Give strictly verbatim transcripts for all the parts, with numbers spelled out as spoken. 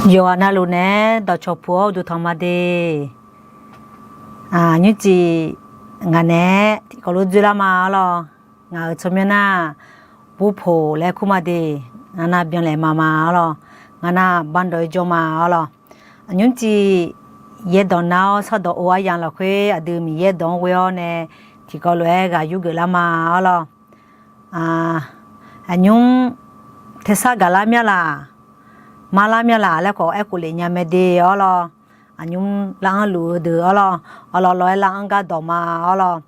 Yawqghaq navluf naeq-aer dawqcawq puq-awr uqduq tanq ma de. Nymrcif ngaq naeq-aer tiqkawv lof dzoerlar ma arlawr. Ngaq-euq tsawrmyanr nar, Burpoq laer kur ma de. Ngaq nav byanlaeq ma ma arlawr. Ngaq nav bandawq-eu jawr ma arlawr. Nymrcif yaerdawq nar-awr sardawq or aryamq lafkhoer aqdui Miqyaer dawq-anr ghoe-awr nae tiqkawv lof-aer ghaq yur geuflar ma arlawr. Aqnymr tersar gaqlar myanr laq, marlar myanr laq laer khawf aerkhof lef nya mae de arlawr. Aqnymr lav-anr luf-eu deuq arlawr, awqlawq lawq-aer lav-anr gar dawq ma arlawr.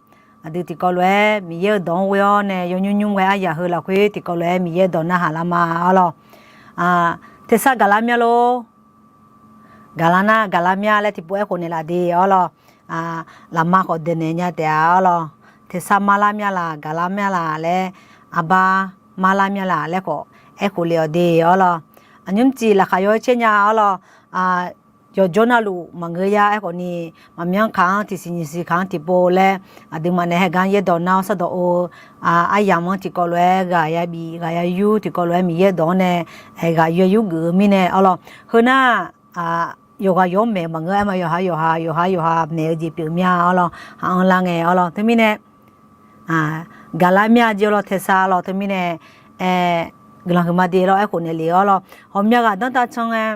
Aqdui tiqkawv lof-aer Miqyaer-euq dawq-anr ghoe-awr nae yawnymr nymr ghae aryaq heu lafkhoer tiqkawv lof-aer Miqyaer dawq narhaq lar ma arlawr. Tersar gaqlar myanr lor. Gaqlar nar gaqlar myanr laer tiqpov aerkhof naeqlaf de arlawr. Lafma khawf daeqnaeq nya taef-a arlawr. Tersar marlar myanr laq, gaqlar myanr laq laer, arbar marlar myanr laq laer khawf aerkhof lef-awq de arlawr. Aqnymrcif laqkhaq yaw-aer caer nya arlawr. Yawqjawr navluf maqngeur yar aerkhawf ni, maqmyanr kaq-anr tiqsiq nyiqsiq kaq-anr tiqpov laer, aqduimaf nae haeqgar yaerdawq nar-awr sardawq or-eu aryamq-anr tiqkawv lof-aer ghaq ya bif ghaq ya yur tiqkawv lof-aer Miqyaer dawq-anr nae ghaq ya yur geuf-eu mirnae arlawr. Heu nar, yawqghaq yawq-anr maeq-eu maqngeur aer ma, yawqha yawqha yawqha yawqha maeq-eu jeq pyeuf mya arlawr, ha-anr lar ngae arlawr. Teumirnae gaqlar myanr jeq arlawr, tersar arlawr. Teumirnae guiqlanq huiqma de lawr, aerkhof naeqlef arlawr. Ghawqmya ghaq danrtav can ngae,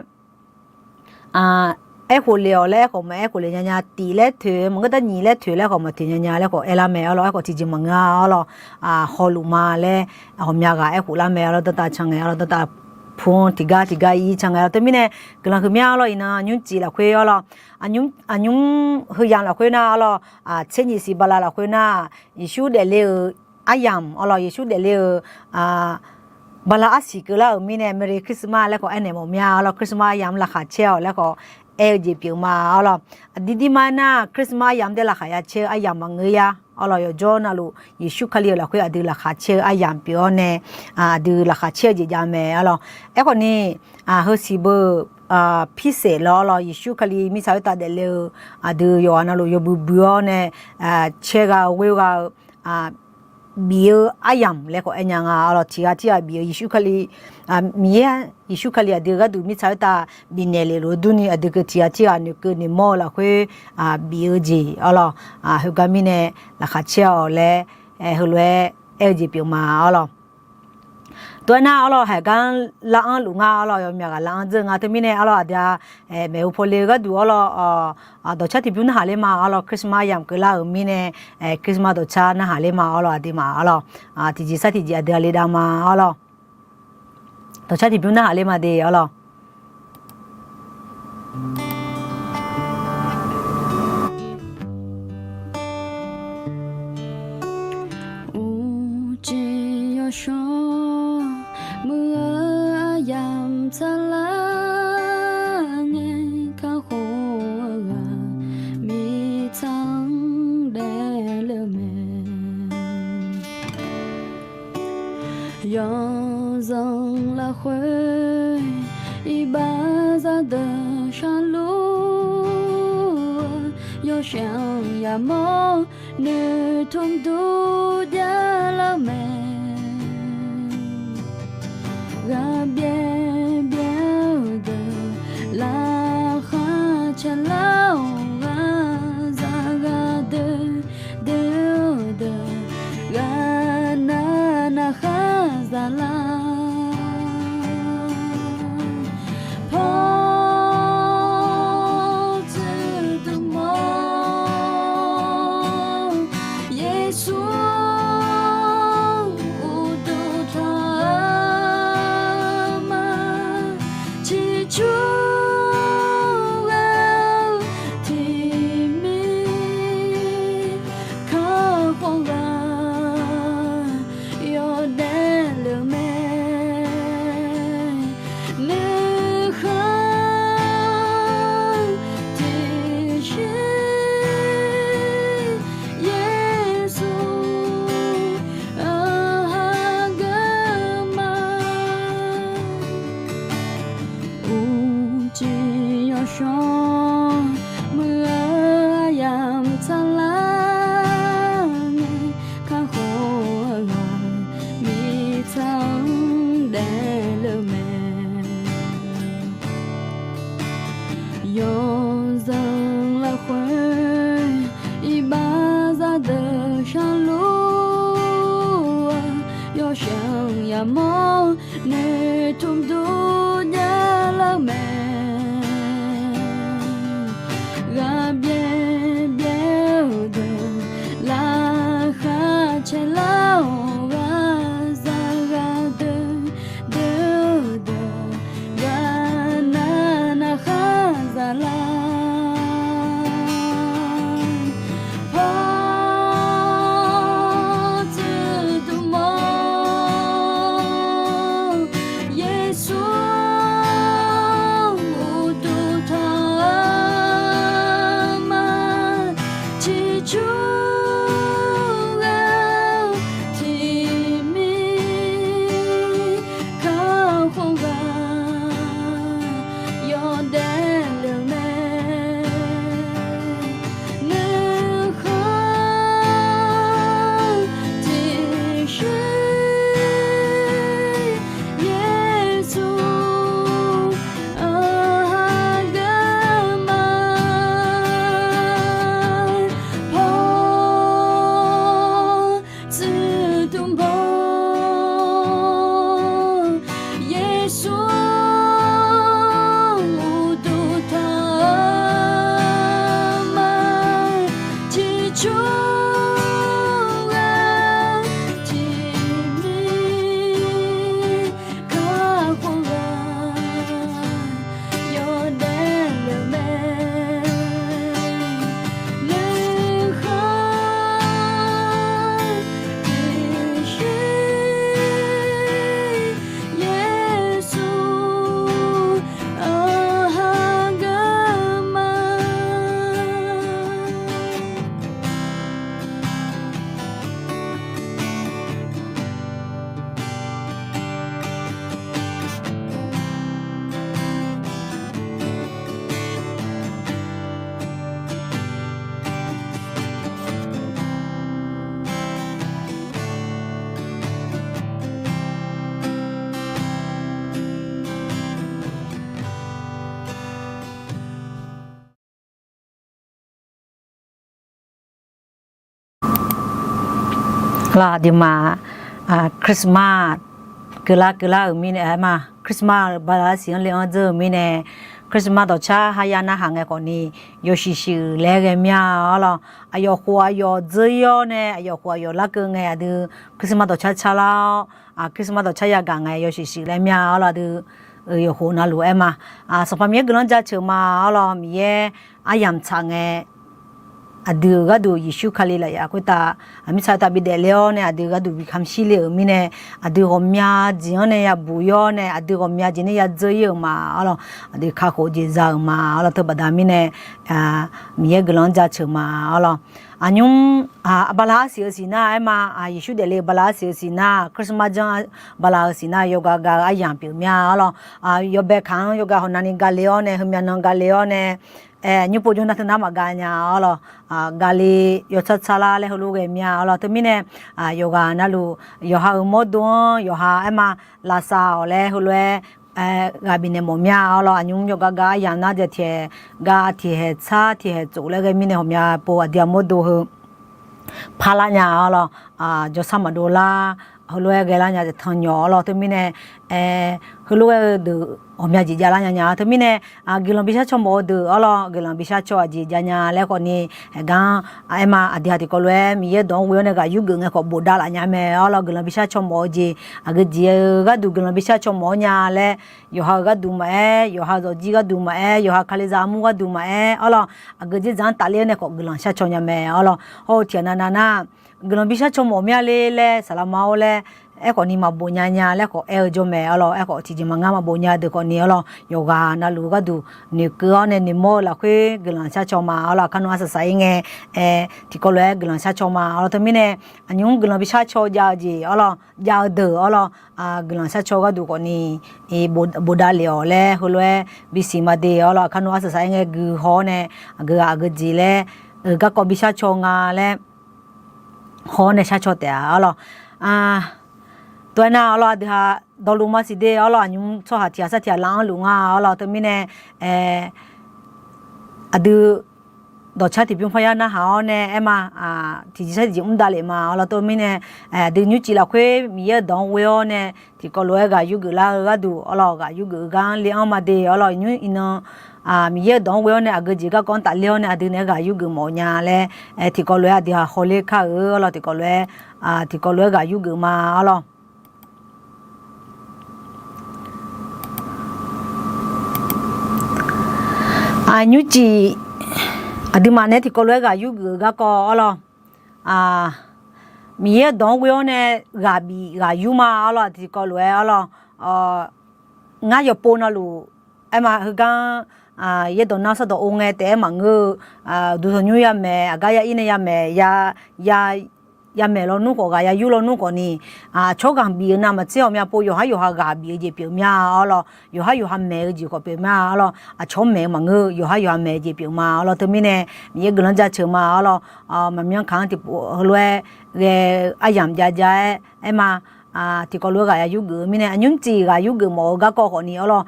aerkhof lef-awq laer aerkhawf maqaerkhof lef nya nya, tif laer toeq maqngeur, darnyiq laer toeq laer khawf maqtoeq nya nya laer khawf aerlar mae arlawr. Aerkhawf tiqjeq maqngeur arlawr. Hawluf ma laer ghawqmya ghaq aerkhof lar mae arlawr, danrtav can ngae arlawr, danrtav pu-anr tiqgar tiqgar ir can ngae arlawr. Teumirnae guiqlanq huiqmya arlawr, iqnan nymrcif lafkhoer arlawr, aqnymr, aqnymr heuyamq lafkhoer nar arlawr, tser nyiq siq bala lafkhoer nar, Yeqsur daefle-euq aryamq arlawr, Yeqsur daefle-euq bala arsiq keuvlar-euq mirnae Merry Christmas laer khawf aernaeq mawf mya arlawr, Christmas aryamq laqkhaq caer-awq laer khawf aer-eu jeq pyeuf ma arlawr. Aqdir dir ma aernar, Christmas aryamq daer laqkhaq ya caer-eu aryamq maqngeur yar arlawr. Yawqjawr navluf Yeqsur Kali-euq lafkhoer aqdui laqkhaq caer-eu aryamq pyeuf-awr nae, aqdui laqkhaq caer-eu jeq jav mae arlawr. Aerkhawf ni, heusiq beu-euq pirsaef lawr arlawr, Yeqsur Kali mirtsaq khoertav daefle-eu aqdui yawqghaq navluf yawbui bui-awr nae caer gha-eu ghoer gha-eu bif-eu aryamq laer khawf aer nya nga arlawr. Tiq ghaq tirghaq bif-eu Yeqsur Kali, Miqyaer Yeqsur Kali aqdui gharduq mirtsaq khoertav bifnaeq lef lof-eu durni aqdui keuv tiq ghaq tirghaq noeqkeuv noeqmawr-eu lafkhoer bif-eu jeq arlawr. Heugar mirnae laqkhaq caer-awq laer heulof-aer aer-eu jeq pyeuf ma arlawr. Tov-aer nar arlawr, haeqgar lar-anr luf nga arlawr, yawmyaq ghaq lar-anr dzeur nga. Teumirnae arlawr, aqdui-a maeqhu paw le-eu gharduq arlawr, dawqcar tiqbymr narhaq ler ma arlawr, Christmas yamq keuvlar-euq mirnae, Christmas dawqcar narhaq ler ma arlawr, aqduimaf arlawr, tiqjeq sar tiqjeq aqdui-a le dav ma arlawr. Dawqcar tiqbymr narhaq ler ma de arlawr. Uqcif yawshawr muiq-eu aryamq tsaqlar ngae, kakhof-eu ghaq mirtsaq-anr daefle-eu mae. Yawzanq lafkhoer iqbax zaqdeuq sharluf-eu, yawshaef-anr yamawr noeqtmq dur javlar-eu mae. Ghaq byaer byaer-eu deuq laqkhaq caerlar-awq, ghaq zaq ghaq doe doe-eu deuq ghaq nav nav khar zaqlar. Pawdzuiq dmq-awr Yeqsur uqduq tanq-eu ma. Ciqcur ghae-eu tiqmir kakhof ghaq yawdaef le-eu mae. Nuikhanr tiqsir Yeqsur-anr hageuf ma. Uqcif yawshawr muiq-eu aryamq tsaqlar ngae, kakhof-eu ghaq mirtsaq-anr daefle-eu mae. shaq yamawr noeqtmq dur javlar-eu mae. Ghaqbyaev byaev-eu deuq laqkhaq caelar-awq. Ghaqzaq ghaqdoer doer-eu deuq ghaqnav navkhar zaqlar. Paw tsuif dmq mawr, Yeqsur uqduq tanq-eu ma. Ciqcur ghae-eu tiqmir kakhof ghaq yawdaef le-eu mae. Nuikhanr tiqshuir Yeqsur aqha geur ma. Paw tsuif dmq mawr, Yeqsur uqduq tanq-eu ma. Ciqcur ghae-eu tiqmir kakhof ghaq yawdaef le-eu mae. Nuikhanr tiqshuir Yeqsur aqha geur ma. Aqduimaf, Christmas keuvlar keuvlar-euq mirnae, aer ma, Christmas-euq bala arsiq-anr le-anr dzeur-euq mirnae, Christmas dawqcar haya narhaq ngae khawfni, yawshuif shuif laer ghae mir-a arlawr. Aqyawf khof aqyawf dzeur-ir-awr nae, aqyawf khof aqyawf larkeuv ngae aqdui, Christmas dawqcar carlar-awr, Christmas dawqcar yagaq ngae yawshuif shuif laer mir-a arlawr aqdui, yawqkhof navluf aer ma. Sanqpaq Miqyaer guiqlanq jaceuq ma arlawr, Miqyaer aryamq tsaq ngae, aqdui-euq gharduq Yeqsur Kali lafyaf khoertav mirtsaq khoertav bidaef le-awr nae aqdui gharduq bi kamq shir le-euq mirnae, aqdui ghawqmya jeq-anr nae yabuq-ir-awr nae aqdui ghawqmya jeq nae yadzeur-ir-euq ma arlawr, aqdui kakhof-eu jeq za-euq ma arlawr, teubaqda mirnae, Miqyaer guiqlanq-anr jaceuq ma arlawr. Aqnymr, bala arsiq-eu siq nar aer ma, Yeqsur daefle-eu bala arsiq-eu siq nar, Christmas janr bala-eu siq nar yawqgar gar-eu aryamq pyeuf mir-a arlawr. Yawbae kaq-anr yawqgar hawq navni gale-awr nae, heumyav nan gale-awr nae, nymr pov jawr nar teunar maqga nya arlawr. Gale yawtsar tsarlar laer heulof ghae mir-a arlawr. Teumirnae, yawqghaq navluf yawqha-euq mawrdo-anr yawqha aer ma, lavsav-awq laer heulof-aer ghaq bifnaeq mawf mir-a arlawr. Aqnymr yawqgar gar aryamq nar dzaeq tiqhaeq gar tiqhaeq tsar tiqhaeq tsof laer ghae mirnae ghawqmya pov aqdui-aq mawrdo heu parlar nya arlawr. Jawrsar maqdov lar, heulof-aer ghaelar nya dzaeq tanqnyawq arlawr. Teumirnae, heulof-aer-eu deuq ghawqmya jeq javlar nya nya. Teumirnae, guiqlanq bishar caw mawf-eu deuq arlawr, guiqlanq bishar caw aqjeq jav nya laer khawfni, haeqgar-anr aer ma, aqdui-aq tiqkawv lof-aer Miqyaer dawq-anr ghoe-awr nae ghaq yurgeuf ngae khawf bofdav laf nya mae arlawr. Guiqlanq bishar caw mawf-eu jeq, aqgeujeq-eu gharduq guiqlanq bishar caw mawf-awr nya laer, yawqha-euq gharduq maqaer, yawqha zawqjir gharduq maqaer, yawqha kalizaq armur gharduq maqaer arlawr, aqgeujeq dzaq-anr tafler-awr nae khawf guiqlanq shar caw nya mae arlawr. Hawr-eu tiqghaq navnav nar, guiqlanq bishar caw mawf mir-a le laer saqlaq ma-awr laer, aerkhawfni maqbof nya nya laer khawf aer-eu jawr mae arlawr. Aerkhawf tiqjeq maqngar maqbof nya deuq khawfni arlawr, yawqghaq navluf gharduq noeqkeuv-awr nae noeqmawr-eu lafkhoer guiqlanq shar caw ma arlawr. Aqkar nawr arsaq saq-ir ngae, tiqkawv lof-aer guiqlanq shar caw ma arlawr. Teumirnae, aqnymr guiqlanq bishar caw jav-eu jeq arlawr, jav-eu deuq arlawr, guiqlanq shar caw gharduq khawfni bofdav lef-awq laer heulof-aer bisiq ma de arlawr. Aqkar nawr arsaq saq-ir ngae guihaw-awr nae, aqgeu ghaq aqgeujeq laer, garkawv bishar caw nga laer haw-awr nae shar caw taef-a arlawr. Tov-aer nar arlawr, aqdui ha dawqluf maqsiq de arlawr, aqnymr tsawrhaq tiqghaq sar tiqghaq lar-anr luf nga arlawr. Teumirnae, aqdui dawqcar tiqbymr paryar narhaq-awr nae aer ma, tiqjeq sar tiqjeq mr davlef ma. Arlawr teumirnae, aqdui nymrcif lafkhoer Miqyaer-euq dawq-anr ghoe-awr nae tiqkawv lof-aer ghaq yurgeuf lar-eu gharduq, arlawr ghaq yurgeuf-eu gar-anr le-anr ma de. Arlawr nymr iqnan Miqyaer-euq dawq-anr ghoe-awr nae aqgeu jeq garkawv-anr tafler-awr nae aqdui naeq-aer ghaq yurgeuf mawf nya laer, tiqkawv lof-aer aqdui haq hawler kar-eu. Arlawr tiqkawv lof-aer, tiqkawv lof-aer ghaq yurgeuf ma. Arlawr nymrcif aqduimaf nae tiqkawv lof-aer ghaq yurgeuf-eu garkawv arlawr, Miqyaer-euq dawq-anr ghoe-awr nae ghaq bif ghaq yur ma. Arlawr tiqkawv lof-aer arlawr, ngar yawqpov navluf aer ma heugar-anr, yaerdawq nar sawrdawq or ngae taef-aer maqngeur-eu, duq tanqnymr yamaeq, aqgar ya ir nae yamaeq, ya yamaeq lawnmr khawf, ghaq ya yur lawnmr khawf ni, aqcawq ghaq bif-eu navmaqtser ghawqmya pov yawqhar yawqha ghaq bif-eu jeq pyeuf mya. Arlawr yawqhar yawqha maeq-eu jeq khawf pyeuf mya. Arlawr aqcawq maeq-eu maqngeur-eu, yawqhar yawqha maeq-eu jeq pyeuf ma. Arlawr teumirnae Miqyaer guiqlanq jaceuq ma. Arlawr maqmyan kaq-anr tiqpov heulof-aer ghae aryamq jav jav-aer aer ma. Tiqkawv lof-aer ghaq ya yurgeuf-eu mirnae, aqnymr cif ghaq yurgeuf mawf-eu garkawv khawf ni arlawr,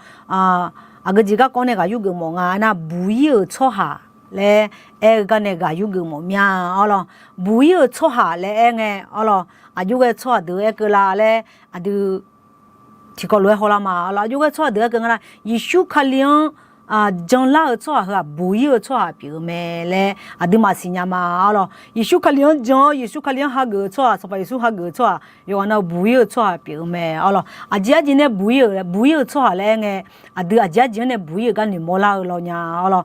aqgeu jeq garkawv nae ghaq yurgeuf mawf nga aernar, buq-ir-euq tsawrhaq laer aer-eu gar nae ghaq yurgeuf mawf mya. Arlawr buq-ir-euq tsawrhaq laer aer ngae arlawr, aqjox ghae tsawrhaq deuq aer keuv la laer aqdui tiqkawv lof-aer hawlar ma. Arlawr aqjox ghae tsawrhaq deuq aer keuv nga nar, Yeqsur Kali-anr janlar-eu tsawrhaq heu-aq buq-ir-euq tsawrhaq pyeuf-eu mae laer aqduimaf siqnya ma. Arlawr Yeqsur Kali-anr jan-awr Yeqsur Kali-anr hageuf-eu tsawrhaq, Sanqpaq Yeqsur hageuf-eu tsawrhaq yawqghaq nav buq-ir-euq tsawrhaq pyeuf-eu mae. Arlawr aqjeq arjeq nae buq-ir-euq, buq-ir-euq tsawrhaq laer aer ngae, aqdui aqjeq arjeq-anr nae buq-ir-euq gar noeqmawr lar-eu law nya. Arlawr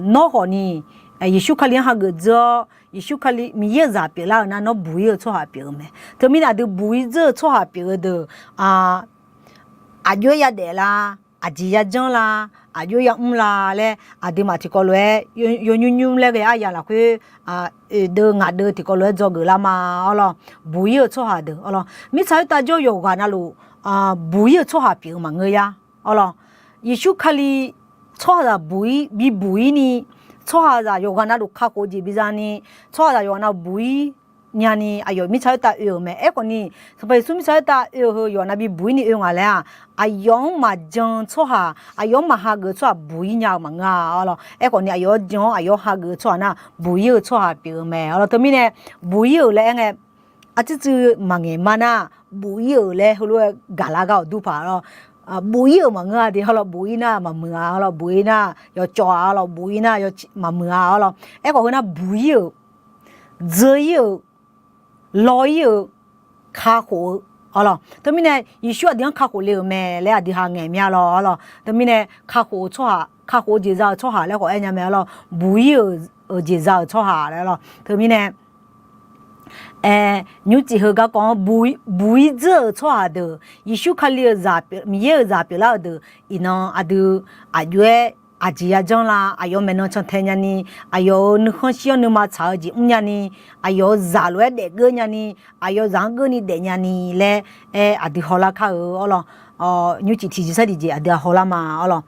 nawr khawf ni Yeqsur Kali-anr hageuf dzeur-awr Yeqsur Kali Miqyaer-euq zaq pyeuflar-euq nar nawr buq-ir-euq tsawrhaq pyeuf-eu mae. Teumirnae aqdui buq-ir dzeur-eu tsawrhaq pyeuf-eu deuq aqjox-aer yadaef la, aqjeq yajanr la, aqjox yamr la laer aqduimaf tiqkawv lof-aer yawnymr nymr laer ghae aryamq lafkhoer oeqdeuv ngaqdeuv tiqkawv lof-aer dzawgeuf lar ma. Arlawr buq-ir-euq tsawrhaq deuq arlawr mirtsaq khoertav jawr-eu yawqghaq navluf buq-ir-euq tsawrhaq pyeuf-eu maqngeur ya. Arlawr Yeqsur Kali tsawrhaqzaq buq-ir, bibuq-ir ni, tsawrhaqzaq yawqghaq navluf kakhof-eu jeq biza ni, tsawrhaqzaq yawqghaq navluf buq-ir nyani aqyawf mirtsaq khoertav oe-euq mae. Aerkhawf ni Sanqpaq Yeqsur mirtsaq khoertav oe-eu heu yawqghaq nav bibuq-ir ni oe nga laer-aq, aqyawf-anr maqjan tsawrhaq, aqyawf-anr maqhageuf-eu tsawrhaq buq-ir nya-eu maqngeur-a. Arlawr aerkhawf ni aqyawf-anr jan-awr aqyawf-anr hageuf-eu tsawrhaq nar buq-ir-euq tsawrhaq pyeuf-eu mae. Arlawr teumirnae buq-ir-euq laer aer ngae, arcuiv cuiv maqngaeq ma nar, buq-ir-euq laer heulof-aer gaqlar gar awqdur paq lawr. Buq-ir-euq maqngeur-a de. Arlawr buq-ir nar maqmuiq-a. Arlawr buq-ir nar yawcawv-a. Arlawr buq-ir nar maqmuiq-a. Arlawr aerkhawf heu nar buq-ir-euq, dzeur-ir-euq, law-ir-euq, kakhof-eu. Arlawr teumirnae Yeqsur aqdui-anr kakhof le-euq mae laer aqdui ha ngaeq mya lawr. Arlawr teumirnae kakhof-eu tsawrhaq, kakhof-eu jeq za-euq tsawrhaq laer khawf aer nya mae. Arlawr buq-ir-euq jeq za-euq tsawrhaq laer lawr. Teumirnae aer, nymrcif heu garkawv-anr buq-ir dzeur-euq tsawrhaq deuq, Yeqsur Kali-euq zaq, Miqyaer-euq zaq pyeuflar-euq deuq, iqnan aqdui aqjox-aer aqjeq yajanr la, aqyawf maeqnan cantae nyani, aqyawf-euq nuikhanr shir-awr nuima tsaq-eu jeq mr nyani, aqyawf-euq zaq lof-aer daefgeur nyani, aqyawf zaq-anr geurni daef nyani laer aer aqdui hawlar kar-eu. Arlawr nymrcif tiqjeq sar tiqjeq aqdui-a hawlar ma. Arlawr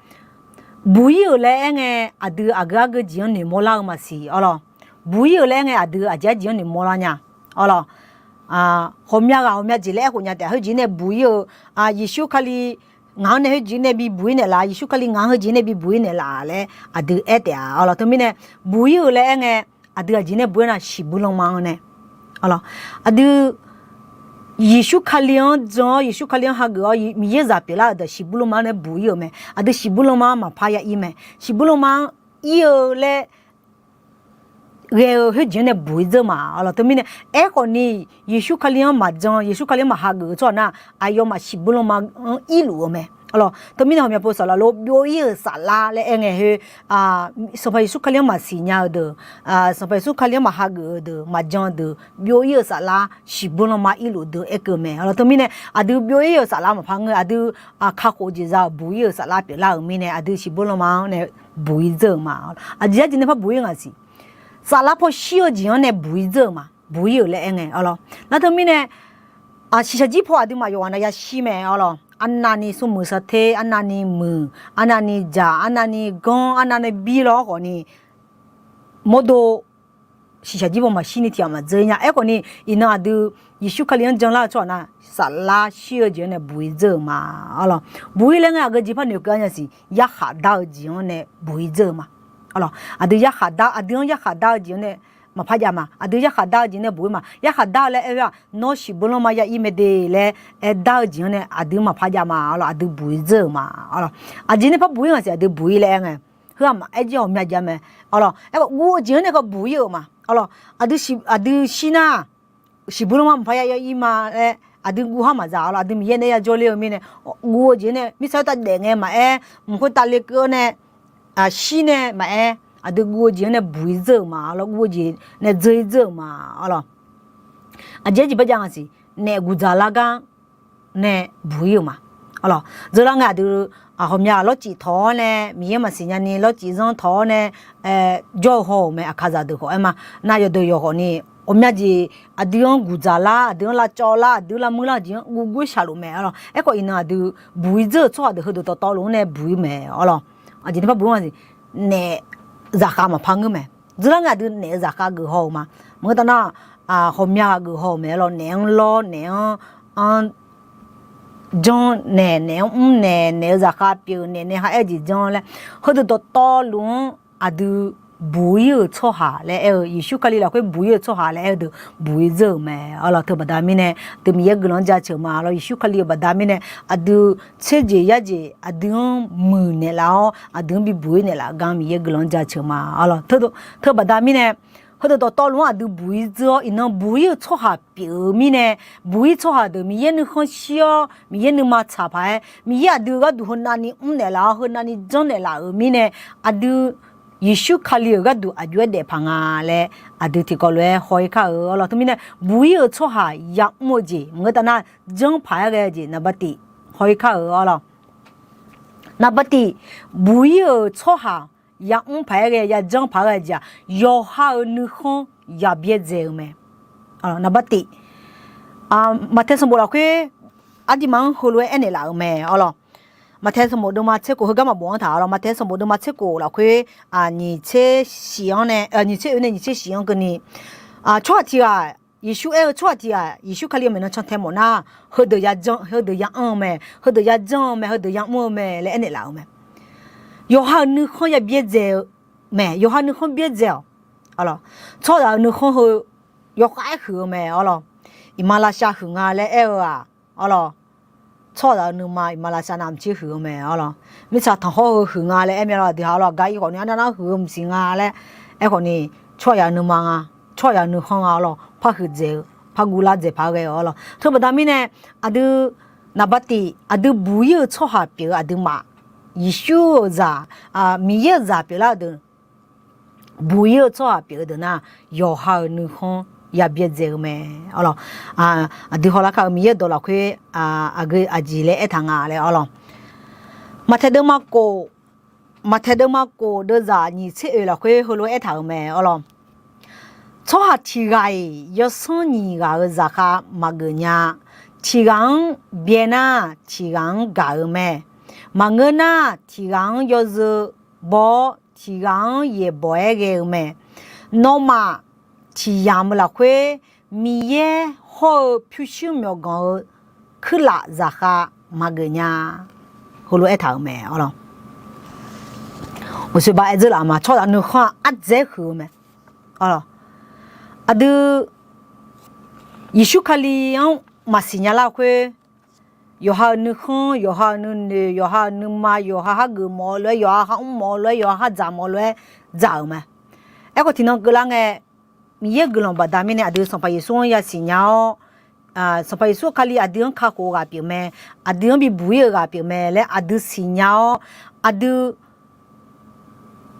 buq-ir-euq laer aer ngae, aqdui aqgeu argeu jeq-anr noeqmawr lar-eu maqsiq. Arlawr buq-ir-euq laer aer ngae aqdui aqjeq arjeq-anr noeqmawr lar nya. Arlawr ghawqmya ghaq ghawqmya jeq laer aerkhof nya taef, khoerjeq nae buq-ir-eu, Yeqsur Kali ngaq-anr nae khoerjeq nae bibuq-ir naeqlaf, Yeqsur Kali ngaq-anr khoerjeq nae bibuq-ir naeqlaf laer aqdui aer taef-a. Arlawr teumirnae buq-ir-euq laer aer ngae, aqdui aqjeq nae buq-ir nar siqbuir lanma-anr nae. Arlawr aqdui Yeqsur Kali-anr jan-awr Yeqsur Kali-anr hageuf-awr Miqyaer zaq pyeuflar-euq deuq siqbuir lanma-anr nae buq-ir-euq mae. Aqdui siqbuir lanma-anr maqpar ya ir mae. Siqbuir lanma-anr ir-eu laer ghae-eu khoerjeq-anr nae buq-ir dzeur ma. Arlawr teumirnae aerkhawf ni Yeqsur Kali-anr maqjan, Yeqsur Kali-anr maqhageuf-eu tsawrhaq nar, aqyawfmaf siqbuir lanma-anr irluf-eu mae. Arlawr teumirnae ghawqmya pov saflar lor, byov-ir-euq saflar laer aer ngae khoer, Sanqpaq Yeqsur Kali-anr maqsiq nya-eu deuq, Sanqpaq Yeqsur Kali-anr maqhageuf-eu deuq, maqjan-eu deuq, byov-ir-euq saflar siqbuir lanma irluf deuq aerkeuv mae. Arlawr teumirnae aqdui byov-ir-euq saflar maqpar ngeur, aqdui kakhof-eu jeq za-euq buq-ir-euq saflar pyeuflar-euq mirnae aqdui siqbuir lanma-anr nae buq-ir dzeur-euq ma. Aqjeq arjeq nae par buq-ir ngasiq. Saflar paw shir-eu jeq-anr nae buq-ir dzeur-euq ma. Buq-ir-euq laer aer ngae. Arlawr nar teumirnae shiqshaq jir paw aqduimaf yawqghaq nav yashir mae. Arlawr arnavni smrmuiq sar ter, arnavni muiq, arnavni dzaq, arnavni ganr, arnavni bir lawr khawf ni mawrdo shiqshaq jir paw maqshir ni tiq ghaq maqdzeur nya. Aerkhawf ni iqnan aqdui Yeqsur Kali-anr janlar-eu tsawrhaq nar, saflar shir-eu jeq-anr nae buq-ir dzeur-euq ma. Arlawr buq-ir laer ngae aqgeu jeq par noeqkeuv-a nya siq, yarkhaq dar-eu jeq-anr nae buq-ir dzeur-euq ma. Arlawq, aqdui yarkhaq dar, aqdui-anr yarkhaq dar-eu jeq-anr nae maqpar jav ma. Aqdui yarkhaq dar-eu jeq nae buq-ir ma. Yarkhaq dar-eu laer aer-eu-aq, nawr shiqbuir lanrma ya ir mae de laer aer dar-eu jeq-anr nae aqdui-anr maqpar jav ma. Arlawq, aqdui buq-ir dzeur-euq ma. Arlawq, aqjeq nae par buq-ir nga siq, aqdui buq-ir laer aer ngae. Heu-aq maqaer jir ghawqmya jav mae. Arlawq, aerkhawf guv-eu jeq-anr nae khawf buq-ir-euq ma. Arlawq, aqdui shir nar, shiqbuir lanrma maqpar ya ir ma laer aqdui guv har maqza. Arlawq, aqdui Miqyaer nae ya jawrler-eu mirnae, guv-eu jeq-anr nae mirtsaq khoertav daef ngae maqaer, mq khoertav lekeuv-awr nae, shir nae maqaer, aqdui guv-eu jeq-anr nae buq-ir dzeur-euq ma. Arlawq, guv-eu jeq nae dzeur-ir dzeur-euq ma. Arlawq, aqjeq jeq par jav nga siq, naef guqdzaq lar gar nae buq-ir-euq ma. Arlawq, dzeur lar ngae aqdui ghawqmya lawrcif tawq-awr nae, Miqyaer maqsiq nyani lawrcif zanr tawq-awr nae jawr-eu haw-euq mae. Aqkaqzaq deuq khawf aer ma. Nar yawdeuq yawq khawf ni, ghawqmya jeq aqdui-anr guqdzaq lar, aqdui-anr lavcawv lar, aqdui lavmuir lar jeq-anr guvguv shaqluf mae. Arlawq, aerkhawf iqnan aqdui buq-ir dzeur-euq tsawrhaq deuq heudeuq dawqtawvluf-anr nae buq-ir mae. Arlawq, aqjeq nae par buq-ir nga siq, naef zaqkhav maqpar ngeur mae. Dzeur lar ngae aqdui naef-eu zaqkhav geuf haw-euq ma. Maqngeur taf nar, ghawqmya ghaq geuf haw-euq mae. Arlawq, naef-anr lawr, naef-anr, anr janr naeq, naeq-anr mr naeq, naeq-eu zaqkhav pyeuf naeq, naeq ha aer jeq janr laer, heudeuq dawqtawvluf-anr aqdui buq-ir-euq tsawrhaq laer aer-eu, Yeqsur Kali lafkhoer buq-ir-euq tsawrhaq laer aer-eu deuq buq-ir dzeur-euq mae. Arlawq, teubaqda mirnae aqdui Miqyaer guiqlanq-anr jaceuq ma. Arlawq, Yeqsur Kali-euq baqda mirnae aqdui tserjeq yarjeq aqdui-anr muiqnaeq laf-awr, aqdui-anr bi buq-ir naeq laf gar Miqyaer guiqlanq-anr jaceuq ma. Arlawq, teubaqda mirnae heudeuq dawqtawvluf-anr aqdui buq-ir dzeur-awr, iqnan buq-ir-euq tsawrhaq pyeuf-eu mirnae, buq-ir tsawrhaq deuq Miqyaer nuikhanr shir-awr, Miqyaer nuima tsaq paq-aer, Miqyaer aqdui gharduq heunavni mrnaeq laf-awr, heunavni janrnaeq laf-euq mirnae, aqdui Yeqsur Kali-euq gharduq aqjox-aer daef paq nga laer aqdui tiqkawv lof-aer haw-ir kar-euq. Arlawq, teumirnae buq-ir-euq tsawrhaq yamr-eu jeq maqngeur taf nar, janr paq-aer ghae-eu jeq naqbav tif haw-ir kar-euq. Arlawq, naqbav tif, buq-ir-euq tsawrhaq yamr paq-aer ghae, yajanr paq-aer ghae jeq-aq, yawqha-euq nuikhanr yabyaerdzae-eu mae. Naqbav tif, Maqtae sanqbof lafkhoer aqduimaf-anr heulof-aer aernaeq laf-euq mae. Arlawq, Maqtae sanqbof deuvma tser khof, heugar maqbof-anr taq. Arlawq, Maqtae sanqbof deuvma tser khof lafkhoer nyiq tser shif-anr nae, nyiq tser oe nae nyiq tser shif-anr keuvni, tsawrhaq tiq ghaq, Yeqsur aer-eu tsawrhaq tiq ghaq Yeqsur Kali-euq maeqnan cantae mawf nar, heudeuq ya, heudeuq ya anr-eu mae, heudeuq ya janr-eu mae, heudeuq ya mr-eu mae laer aernaeq laf-euq mae. Yawqha-euq nuikhanr yabyaerdzae-eu mae, yawqha nuikhanr byaerdzae-awq. Arlawq, tsawrhaq-euq nuikhanr heu yawkhav-aer huiq-eu mae. Arlawq, iqmalavshav huiq nga laer aer-eu-aq, arlawq, tsawrhaq-euq nuima iqmalavshav navmaqtser huiq-eu mae. Arlawq, mirtsaq tanqkhawr heu huiq nga laer aer mae. Arlawq, aqdui ha arlawq gar ir khawf ni arnavnar huiq-eu maqsiq nga laer aer khawf ni, tsawrhaq-euq nuima nga, tsawrhaq-euq nuikhanr nga. Arlawq, par huiqdzaeq-eu, par guvlar dzaeq paq-aer ghae-eu. Arlawq, teubaqda mirnae aqdui naqbav tif aqdui buq-ir-eu tsawrhaq pyeuf-eu aqduimaf, Yeqsur-euq zaq, Miqyaer-euq zaq pyeuflar-eu deuq, buq-ir-eu tsawrhaq pyeuf-eu deuq nar, yawqha-euq nuikhanr yabyaerdzae-eu mae. Arlawq, aqdui hawlar kar-eu Miqyaer-euq dawq lafkhoer aqgeu aqjeq laer aertaq nga laer. Arlawq, Maqtaeq deuvma kof, Maqtaeq deuvma kof deuvzaq nyiq tser oe lafkhoer heulof-aer aertaq-euq mae. Arlawq, tsawrhaq tiq ghaq-iq yawsanr nyiq ghaq-euq zaqkhav maqgeuf nya. Tiq ghaq-anr byae nar, tiq ghaq-anr gaq-eu mae. Maqngeur nar, tiq ghaq-anr yawzeu baw-awr, tiq ghaq-anr yaeqbawq-aer ghae-eu mae. Nawmaf tiq yamq-eu lafkhoer Miqyaer hawr-eu pyurshuir myawqganq-eu kuirlaf zaqkhav maqgeuf nya. Heulof-aer aertaq-euq mae. Arlawq, uqsoeq ba aer dzeur laf ma. Tsawrhaq nuikhanr-aq ardzaeq-aer huiq-eu mae. Aqdui Yeqsur Kali-anr maqsiq nya lar khoer, yawqha-euq nuikhanr, yawqha-euq nuinoeq, yawqha-euq nuima, yawqha hageuf mawf-eu lof-aer, yawqha hamr mawf-eu lof-aer, yawqha hardzaq mawf-eu lof-aer dzaq-euq mae. Aerkhawf tiqnan keuvlar ngae, Miqyaer guiqlanq baqda mirnae aqdui Sanqpaq Yeqsur-anr yasiq nya-awr, Sanqpaq Yeqsur Kali aqdui-anr kakhof-eu ghaq pyeuf mae, aqdui-anr bibuq-ir-eu ghaq pyeuf mae laer aqdui siqnya-awr, aqdui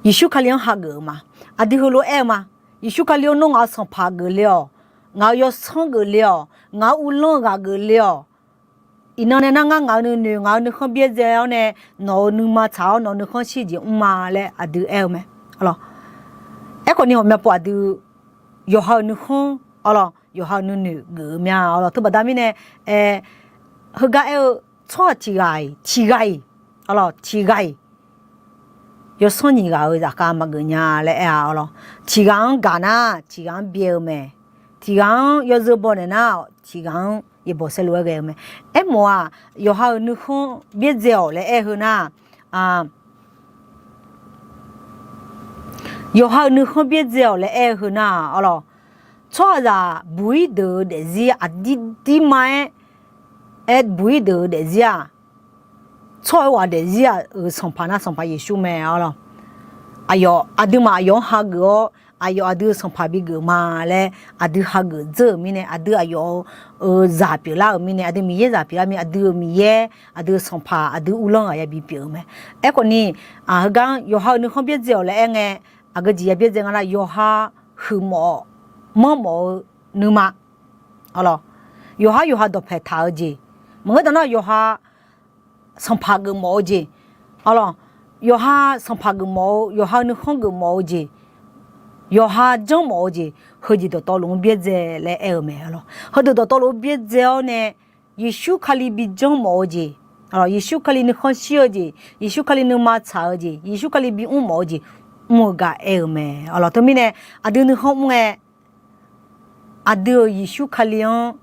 Yeqsur Kali-anr hageuf-eu ma. Aqdui heulof-aer aer-eu ma. Yeqsur Kali-or, nawr ngaq-euq Sanqpaq geufle-awq. Ngaq-euq yawsanr geufle-awq. Ngaq-euq uvlanr-eu ghaq geufle-awq. Iqnan nae nar ngar ngaq-euq nuinoeq, ngaq-euq nuikhanr byaerdzae-awr nae, nawq-euq nuima tsaq-awr nawq-euq nuikhanr shirjeq mr ma laer aqdui aer-eu mae. Arlawq, aerkhawf ni ghawqmya pov aqdui yawqha-euq nuikhanr, arlawq, yawqha-euq nuinoeq geuf-eu mya. Arlawq, teubaqda mirnae, aer, heugar aer-eu tsawrhaq tiq ghaq-iq, tiq ghaq-iq, arlawq, tiq ghaq-iq yawsanr nyiq ghaq-euq zaqkhav maqgeuf nya laer aer-a. Arlawq, tiq ghaq-anr gaq nar tiq ghaq-anr byae-eu mae. Tiq ghaq-anr yawzeu baw naeq nar tiq ghaq-anr yaeqbawq saerlu-aer ghae-eu mae. Aermawf-aq, yawqha-euq nuikhanr byaerdzae-awq laer aer-eu nar, a, Yawqha-euq nuikhanr byaerdzae-awq laer aer-eu heu nar-aq, arlawq, tsawrhaqzaq buq-ir deuq-eu daefzir aqdir dirma-aer, aer buq-ir deuq-eu daefzir-aq, tsawrhaq-eu ghaq daefzir-aq-euq Sanqpaq nar Sanqpaq Yeqsur mae, arlawq. Aqyawf aqduimaf aqyawf-anr hageuf-awr, aqyawf aqdui-euq Sanqpaq bigeuf ma laer aqdui hageuf dzeur-euq mirnae, aqdui aqyawf-euq zaq pyeuflar-euq mirnae, aqdui Miqyaer zaq pyeuflar mirnae, aqdui-euq Miqyaer, aqdui-euq Sanqpaq, aqdui uvlanr ghaq yabi pyeuf-eu mae. Aerkhawfni, heugar yawqha-euq nuikhanr byaerdzae-awq laer aer ngae, aqgeu jeq ya byaerdzae nga nar, yawqha huiqmawf manrmawf-eu nuima, arlawq, yawqhar yawqha dawqpae taq-eu jeq, maqngeur daq nar yawqha sanqpaq geufmawf-eu jeq, arlawq, yawqha sanqpaq geufmawf-eu, yawqha-eu nuikhanr geufmawf-eu jeq, yawqha janrmawf-eu jeq, heujeq dawqtawvluf-anr byaerdzae laer aer-eu mae, arlawq. Heudeuq dawqtawvluf-anr byaerdzae-awr nae, Yeqsur Kali bi janrmawf-eu jeq, arlawq, Yeqsur Kali nuikhanr shir-eu jeq, Yeqsur Kali nuima tsaq-eu jeq, Yeqsur Kali bimr mawf-eu jeq, mr-eu gar aer-eu mae, arlawq. Teumirnae, aqdui nuikhanr mr ngae, aqdui-euq Yeqsur Kali-anr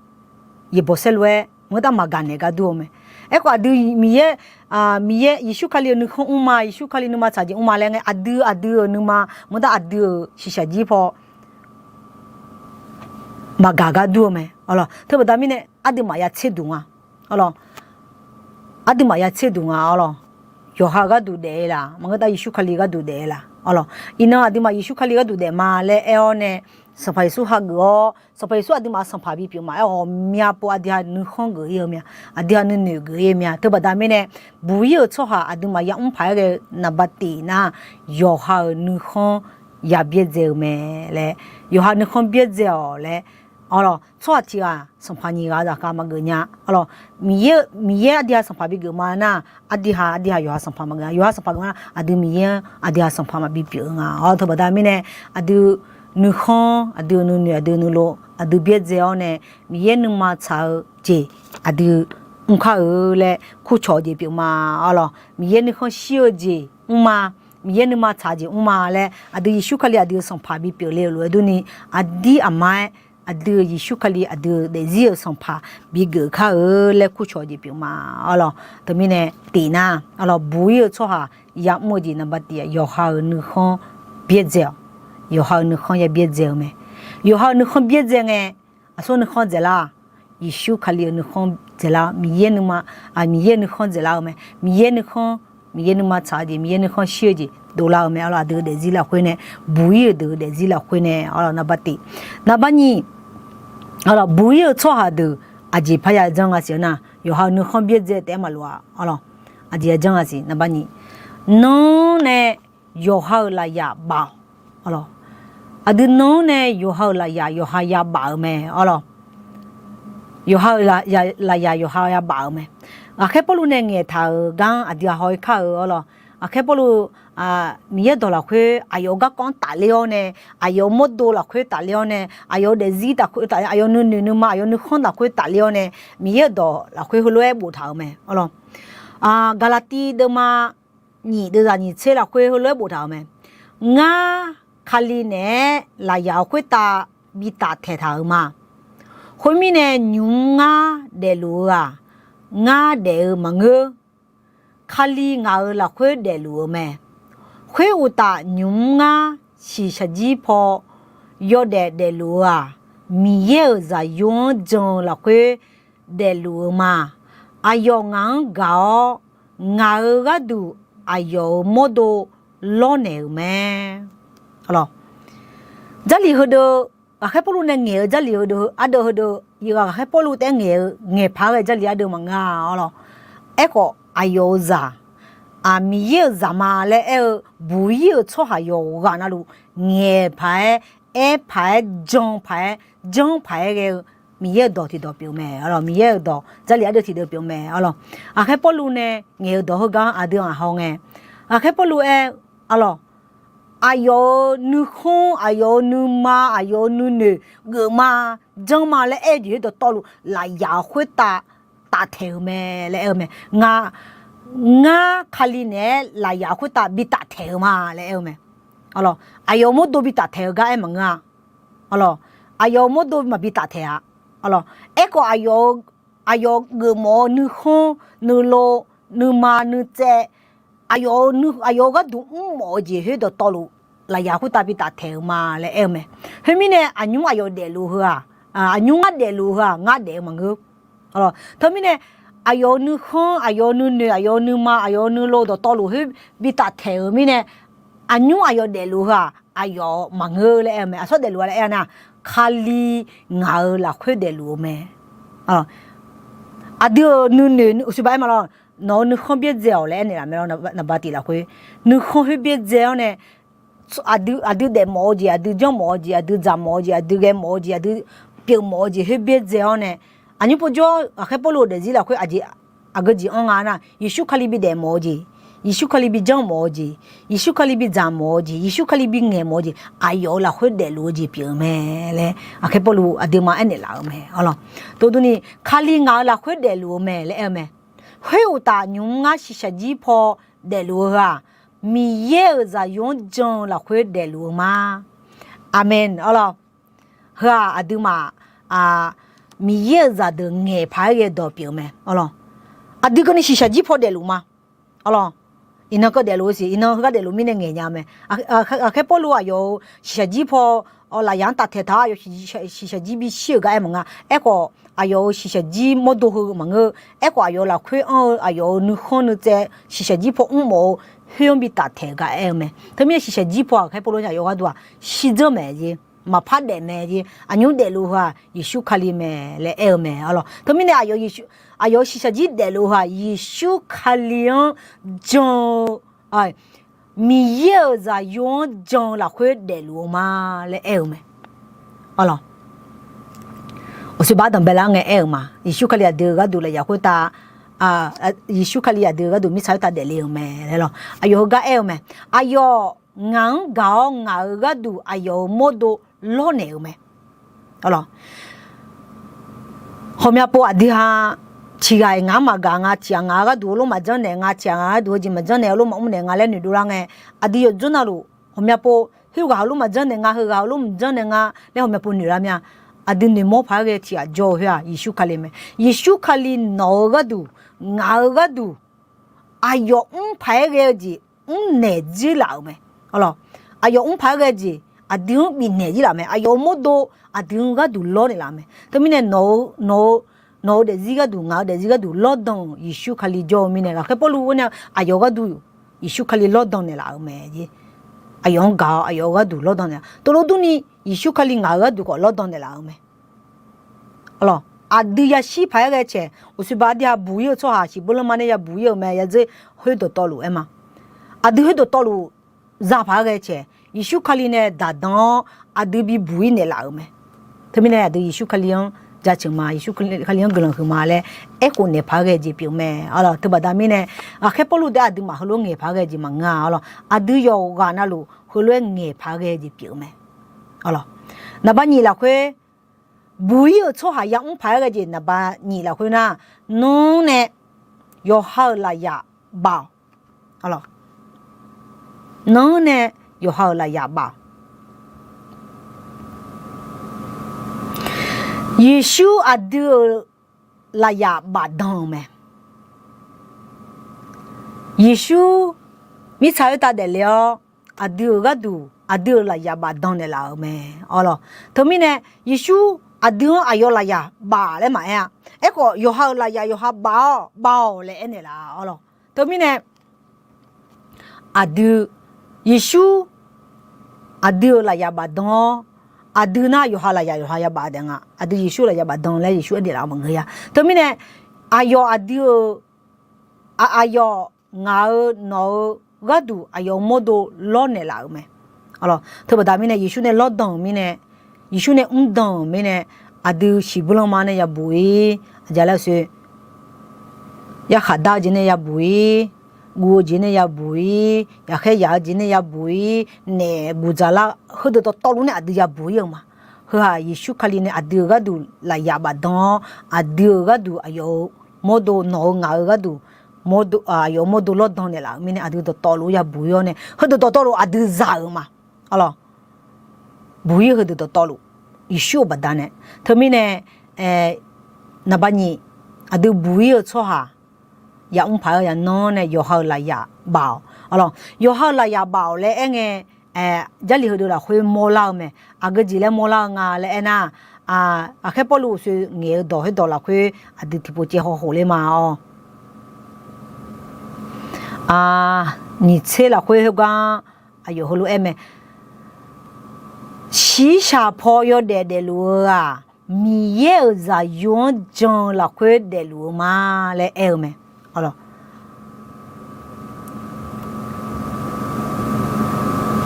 yaeqbawq saerlu-aer maqngeur tar maqgaq naeq gar dur-eu mae. Aerkhawf aqdui Miqyaer, Miqyaer Yeqsur Kali-euq nuikhanr mrma, Yeqsur Kali nuima tsaq jeq mrma laer ngae, aqdui aqdui-euq nuima maqngeur tar aqdui-euq shiqshaq jir paw maqgaq gar dur-eu mae, arlawq. Teubaqda mirnae aqduimaf ya tserduq nga, arlawq. Aqduimaf ya tserduq nga, arlawq. Yawqha-eu gharduq daef-eu laq, maqngeur tar Yeqsur Kali gharduq daef-eu laq, arlawq. Iqnan aqduimaf Yeqsur Kali gharduq daef ma laer aer-awr nae, Sanqpaq Yeqsur hageuf-awr, Sanqpaq Yeqsur aqduimaf-euq Sanqpaq bipyeuf ma aer-awr, ghawqmya pov aqdui ha nuikhanr geuf-ir-eu mya, aqdui ha nuinoeq geuf-ir-eu mya. Teubaqda mirnae, buq-ir-euq tsawrhaq aqduimaf yamr paq-aer ghae-eu naqba tif nar, yawqha-euq nuikhanr ya byaerdzae-eu mae laer, yawqha nuikhanr byaerdzae-awq laer, arlawq, tsawrhaq tiq ghaq sanqpaq nyiq ghaq zaqkhav maqgeuf nya, arlawq. Miqyaer, Miqyaer aqdui ha sanqpaq bigeuf ma nar, aqdui ha aqdui ha yawqha sanqpaq maqgeuf nya, yawqha sanqpaq geuf nar aqdui Miqyaer-anr aqdui ha sanqpaq maqbi pyeuf-eu nga, arlawq. Teubaqda mirnae, aqdui nuikhanr, aqdui nuinoeq, aqdui nuilov, aqdui byaerdzae-awr nae, Miqyaer nuima tsaq-eu jeq aqdui mr kar-eu laer kurcawq-eu jeq pyeuf ma, arlawq. Miqyaer nuikhanr shir-eu jeq mrma, Miqyaer nuima tsaq jeq mrma laer aqdui Yeqsur Kali aqdui-euq sanqpaq bipyeuf le-euq lof-aer durni, aqdir aqma-aer aqdui-euq Yeqsur Kali aqdui-euq daefzir-euq sanqpaq bigeuf kar-eu laer kurcawq-eu jeq pyeuf ma, arlawq. Teumirnae tif nar, arlawq, buq-ir-eu tsawrhaq yamr-eu jeq naqba tif-aq yawqha-euq nuikhanr byaerdzae-awq. Yawqha-euq nuikhanr ya byaerdzae-eu mae. Yawqha-euq nuikhanr byaerdzae ngae, aqsur nuikhanr dzaeqlar, Yeqsur Kali-euq nuikhanr dzaeqlar, Miqyaer nuima, Miqyaer nuikhanr dzaeqlar-eu mae. Miqyaer nuikhanr, Miqyaer nuima tsaq-eu jeq, Miqyaer nuikhanr shir-eu jeq dovlar-eu mae, arlawq. Aqdui-eu daefzir lafkhoer nae, buq-ir-euq deuq-eu daefzir lafkhoer nae, arlawq, naqba tif. Naqba nyiq, arlawq, buq-ir-eu tsawrhaq deuq aqjeq parya janr nga siq-eu nar, yawqha-euq nuikhanr byaerdzae taef-aer maqlof-a, arlawq. Aqjeq ya janr nga siq, naqba nyiq. Nanr nae yawqha-euq lafyaq baf-awq, arlawq. Aqdui nanr nae yawqha-euq lafyaq yawqha ya baf-eu mae, arlawq. Yawqha-euq lafyaq yawqha ya baf-eu mae. Ghaqkhaer Pawrluv nae ngaeq taq-euq gar-anr aqdui ghaq haw-ir kar-eu, arlawq. Ghaqkhaer Pawrluv, Miqyaer dawq lafkhoer aqyawf-euq garkawv-anr tafler-awr nae, aqyawf-euq mawrdo lafkhoer tafler-awr nae, aqyawf-euq daefzir lafkhoer tafler, aqyawf nuinoeq nuima, aqyawf nuikhanr lafkhoer tafler-awr nae, Miqyaer-euq dawq lafkhoer heulof-aer boftaq-euq mae, arlawq. Gaqlaqtiv deuvma nyiq deuvzaq nyiq tser lafkhoer heulof-aer boftaq-euq mae. Ngar, Kali naeq-aer lafyaq-euq khoertav bi taftaeq taq-euq ma. Khoermirnae, nymq mr ngar daefluf-eu-aq, ngar daef-eu maqngeur. Kali ngaq-euq lafkhoer daefluf-eu mae. Khoeruqtaf, nymq mr ngar shiqshaq jir paw yawdaef daefluf-eu-aq, Miqyaer-euq zaqyo-anr jan-eu lafkhoer daefluf-eu ma. Aqyawf ngaq-anr gaq-awr, ngaq-euq gharduq aqyawf-euq mawrdo lawrnaeq-euq mae. Jarlif heudeuq, Ghaqkhaer Pawrluv nae ngaeq-eu Jarlif heudeuq, ardeuv heudeuq, iqghaq Ghaqkhaer Pawrluv taef-aer ngaeq-eu ngaeqpaq-aer ghae-eu Jarlif ardeuv maqngeur-a, arlawq. Aerkhawf, aqyawf-euq zaq, Miqyaer-euq zaqma laer aer-eu buq-ir-euq tsawrhaq yawqghaq navluf ngaeqpaq-aer, aerpaq-aer, jan paq-aer, janr paq-aer ghae-eu Miqyaer-euq dawq tiqdawq pyeuf mae, arlawq. Miqyaer-euq dawq Jarlif ardeuv tiqdeuv pyeuf mae, arlawq. Ghaqkhaer Pawrluv nae ngaeq-eu dawq heugar-anr aqdui-anr hawr ngae, Ghaqkhaer Pawrluv aer, arlawq, aqyawf-euq nuikhanr, aqyawf-euq nuima, aqyawf-euq nuinoeq geufma, janrma laer aer-eu jeq khoerdawq tawvluf lafyaq-euq khoertav taftaeq-euq mae laer aer-eu mae. Ngar, ngar Kali naeq-aer lafyaq-euq khoertav bi taftaeq-euq ma laer aer-eu mae. Aqyawf mawrdo bi taftaeq-eu gar aer maqngeur-a. Aqyawf mawrdo maqbi taftaeq-a. Aerkhawf, aqyawf geufmawf-eu nuikhanr, nuilov, nuima, nuitsaev, aqyawf, aqyawf-euq gharduq mrmawf-eu jeq khoerdawq tawvluf lafyaq khoertav bi taftaeq-euq ma laer aer-eu mae. Khoermirnae, aqnymr aqyawf daefluf-eu heu-aq, aqnymr ngar daefluf-eu heu-aq, ngar daef-eu maqngeur. Teumirnae, aqyawf-euq nuikhanr, aqyawf-euq nuinoeq, aqyawf-euq nuima, aqyawf-euq nuilov dawqtawvluf khoer bi taftaeq-euq mirnae, aqnymr aqyawf daefluf-eu heu-aq, aqyawf maqngeur laer aer-eu mae. Aqsur daefluf-a laer aer-a nar, Kali ngaq-euq lafkhoer daefluf-eu mae. Aqdui-euq nuinoeq uqsibaq aer ma lawr, nawq-euq nuikhanr byaerdzae-awq laer aernaeq laf mae lawr, naqba tif lafkhoer. Nuikhanr khoer byaerdzae-awr nae, aqdui daefmawf-eu jeq, aqdui janrmawf-eu jeq, aqdui dzaqmawf-eu jeq, aqdui ghaemawf-eu jeq, aqdui pyeufmawf-eu jeq khoer byaerdzae-awr nae, aqnymr povjawr ghaqkhaer Pawrluv-euq daefzir lafkhoer aqjeq aqgeu jeq anr nga nar, Yeqsur Kali bi daefmawf-eu jeq, Yeqsur Kali bi janrmawf-eu jeq, Yeqsur Kali bi dzaqmawf-eu jeq, Yeqsur Kali bi ngaeqmawf-eu jeq, aqyawf-euq lafkhoer daefluf-eu jeq pyeuf-eu mae laer ghaqkhaer Pawrluv aqdui ma aernaeq laf-eu mae. Tov durni, Kali ngaq-euq lafkhoer daefluf-eu mae laer aer-eu mae. Khoeruqtaf, nymq-mr ngar shiqshaq jir paw daefluf-eu heu-aq, Miqyaer-euq zaqyo-anr jan-eu lafkhoer daefluf-eu ma. Aqmeq. Arlawr, heu-aq aqduimaf Miqyaer-euq zaqdeuq ngaeq paq-aer ghae dawq pyeuf-eu mae. Arlawr, aqdui keuvni shiqshaq jir paw daefluf ma. Arlawr, iqnan keuv daefluf-eu siq, iqnan heugar daefluf mirnae ngaeq nya-eu mae. Ghaqkhaer Pawrluv aqyawf-euq shiqshaq jir paw lafyaq-anr taftaeq taq-awr aqyawf shiqshaq jir bi shir-euq gar aer maqnga. Aerkhawf, aqyawf-euq shiqshaq jir mawrdo heu maqngeur. Aerkhawf, aqyawf lafkhoer anr-eu aqyawf-euq nuikhanr nuitsaev shiqshaq jir paw mr mawf-eu khoer-anr bi taftaeq-euq gar aer-eu mae. Teumirnae shiqshaq jir paw ghaqkhaer Pawrluv aqyawf gharduq-aq shirdzeur mae jeq, maqpar daef mae jeq, aqnymr daefluf heu-aq Yeqsur Kali mae laer aer-eu mae. Arlawr, teumirnae aqyawf shiqshaq jir daefluf heu-aq Yeqsur Kali-anr jan-eu Miqyaer-euq zaqyo-anr jan-eu lafkhoer daefluf-eu ma laer aer-eu mae. Arlawr, uqsibaq danqbae lar ngae aer-euq ma. Yeqsur Kali aqdui-euq gharduq lafyaq khoertav, Yeqsur Kali aqdui-euq gharduq mirtsaq khoertav daefle-euq mae laer lawr. Aqyawf heugar aer-eu mae. Aqyawf ngaq-anr gaq-awr ngaq-euq gharduq aqyawf-euq mawrdo lawrnaeq-euq mae. Arlawr, ghawqmya pov aqdui ha tiq ghaq-iq ngaq-anr maqgaq nga, tiq ghaq ngaq-euq gharduq heulof maqjanr naeq nga, tiq ghaq ngaq-euq gharduq heujeq maqjanr naeq, heulof maqmr naeq nga laer noeqdov lar ngae, aqdui yawqjawr navluf ghawqmya pov, khoerghaq heulof maqjanr naeq nga, heughaq heulof maqjanr naeq nga laer ghawqmya pov noeq lar mya. Aqdui noeqmawr paq-aer ghae tiq ghaq jawr-eu khoer-aq Yeqsur Kali mae. Yeqsur Kali nawq-euq gharduq, ngaq-euq gharduq, aqyawf mr paq-aer ghae-eu jeq mrnaeq jir laf-euq mae. Arlawr, aqyawf mr paq-aer ghae-eu jeq aqdui-anr bifnaeq jir laf mae. Aqyawf-euq mawrdo aqdui-anr gharduq lawrnaeq laf mae. Teumirnae nawq-eu, nawq-eu daefzir gharduq, ngaq-euq daefzir gharduq lawrdan-euq Yeqsur Kali jawr-eu mirnae ghaqkhaer Pawrluv aernar aqyawf gharduq Yeqsur Kali lawrdan naeqlaf-euq mae. Aqyawf-anr gaq-awr aqyawf-euq gharduq lawrdan naeq. Tov lor durni, Yeqsur Kali ngaq-euq gharduq khawf lawrdan naeqlaf-euq mae. Arlawr, aqdui yashir paq-aer ghae caeq, uqsibaq aqdui ha buq-ir-eu tsawrhaq shiqbur lanma nae yabuq-ir-euq mae, yadzeur khoer dawqtawvluf aer ma. Aqdui khoer dawqtawvluf za paq-aer ghae caeq, Yeqsur Kali nae daqdan-awr aqdui bibuq-ir naeqlaf-euq mae. Teumirnae aqdui Yeqsur Kali-anr jaceuq ma, Yeqsur Kali-anr guiqlanq huiq ma laer aerkhof naeq paq-aer ghae jeq pyeuf mae. Arlawr, teubaqda mirnae ghaqkhaer Pawrluv daef aqduimaf heulof-aer ngaeq paq-aer ghae jeq maqngeur-a. Arlawr, aqdui yawqghaq navluf heulof-aer ngaeq paq-aer ghae jeq pyeuf mae. Arlawr, naqba nyiq lafkhoer buq-ir-euq tsawrhaq yamr paq-aer ghae jeq naqba nyiq lafkhoer nar, nanr nae yawqha-euq lafyaf baf-awq. Nanr nae yawqha-euq lafyaf baf-awq. Yeqsur aqdui-euq lafyaf bafdan-euq mae. Yeqsur mirtsaq khoertav daefle-awr, aqdui-euq gharduq aqdui-euq lafyaf bafdan naeqlaf-euq mae. Arlawr, teumirnae Yeqsur aqdui-anr aqyawf lafyaf baf laer maqaer-a. Aerkhawf yawqha-euq lafyaf yawqha baf-awr baf-awq laer aernaeq laf-a. Arlawr, teumirnae aqdui Yeqsur aqdui-euq lafyaf bafdan-awr, aqdui nar yawqha lafyaf yawqha ya baf daef nga. Aqdui Yeqsur lafyaf bafdan laer Yeqsur aernaeq laf-eu maqngeur-a. Teumirnae aqyawf aqdui-euq aqyawf ngaq-euq nawq-euq gharduq aqyawf-euq mawrdo lawrnaeq laf-euq mae. Arlawr, teubaqda mirnae Yeqsur nae lawrdan-euq mirnae, Yeqsur nae mrdan-euq mirnae, aqdui shiqbur lanma nae yabuq-ir, aqjeq laer-eu soe yarkhaq dar-eu jeq nae yabuq-ir, guv-eu jeq nae yabuq-ir, yaqkhaer yaq-eu jeq nae yabuq-ir, naef buqdzaq lar heudeuq dawqtawvluf nae aqdui yabuq-ir-euq ma. Heu-aq Yeqsur Kali nae aqdui-euq gharduq lafyaf bafdan-awr, aqdui-euq gharduq aqyawf-euq mawrdo nawq-eu ngaq-euq gharduq aqyawf-euq mawrdo lawrdan naeqlaf-euq mirnae aqdui dawqtawvluf yabuq-ir-awr nae heudeuq dawqtawvluf aqdui za-euq ma. Arlawr, buq-ir heudeuq dawqtawvluf Yeqsur-euq baqdanae. Teumirnae naqba nyiq, aqdui buq-ir-eu tsawrhaq yamr paq-aer yamr nae yawqha-euq lafyaf baf-awq. Arlawr, yawqha-euq lafyaf baf-awq laer aerngae Jarlif heudeuq lafkhoer mawrlar-eu mae. Aqgeu jeq laer mawrlar-eu nga laer aernar, ghaqkhaer Pawrluv uqshoe ngaeq-eu dawq khoerdawq lafkhoer aqdui tiqpov caev haw khof ler ma-awr. Nyiq tser lafkhoer khoergar aqyawf heulof-aer mae. Shiqshaq paw yawdaef daefluf-eu-aq, Miqyaer-euq zaqyo-anr jan-eu lafkhoer daefluf-eu ma laer aer-eu mae.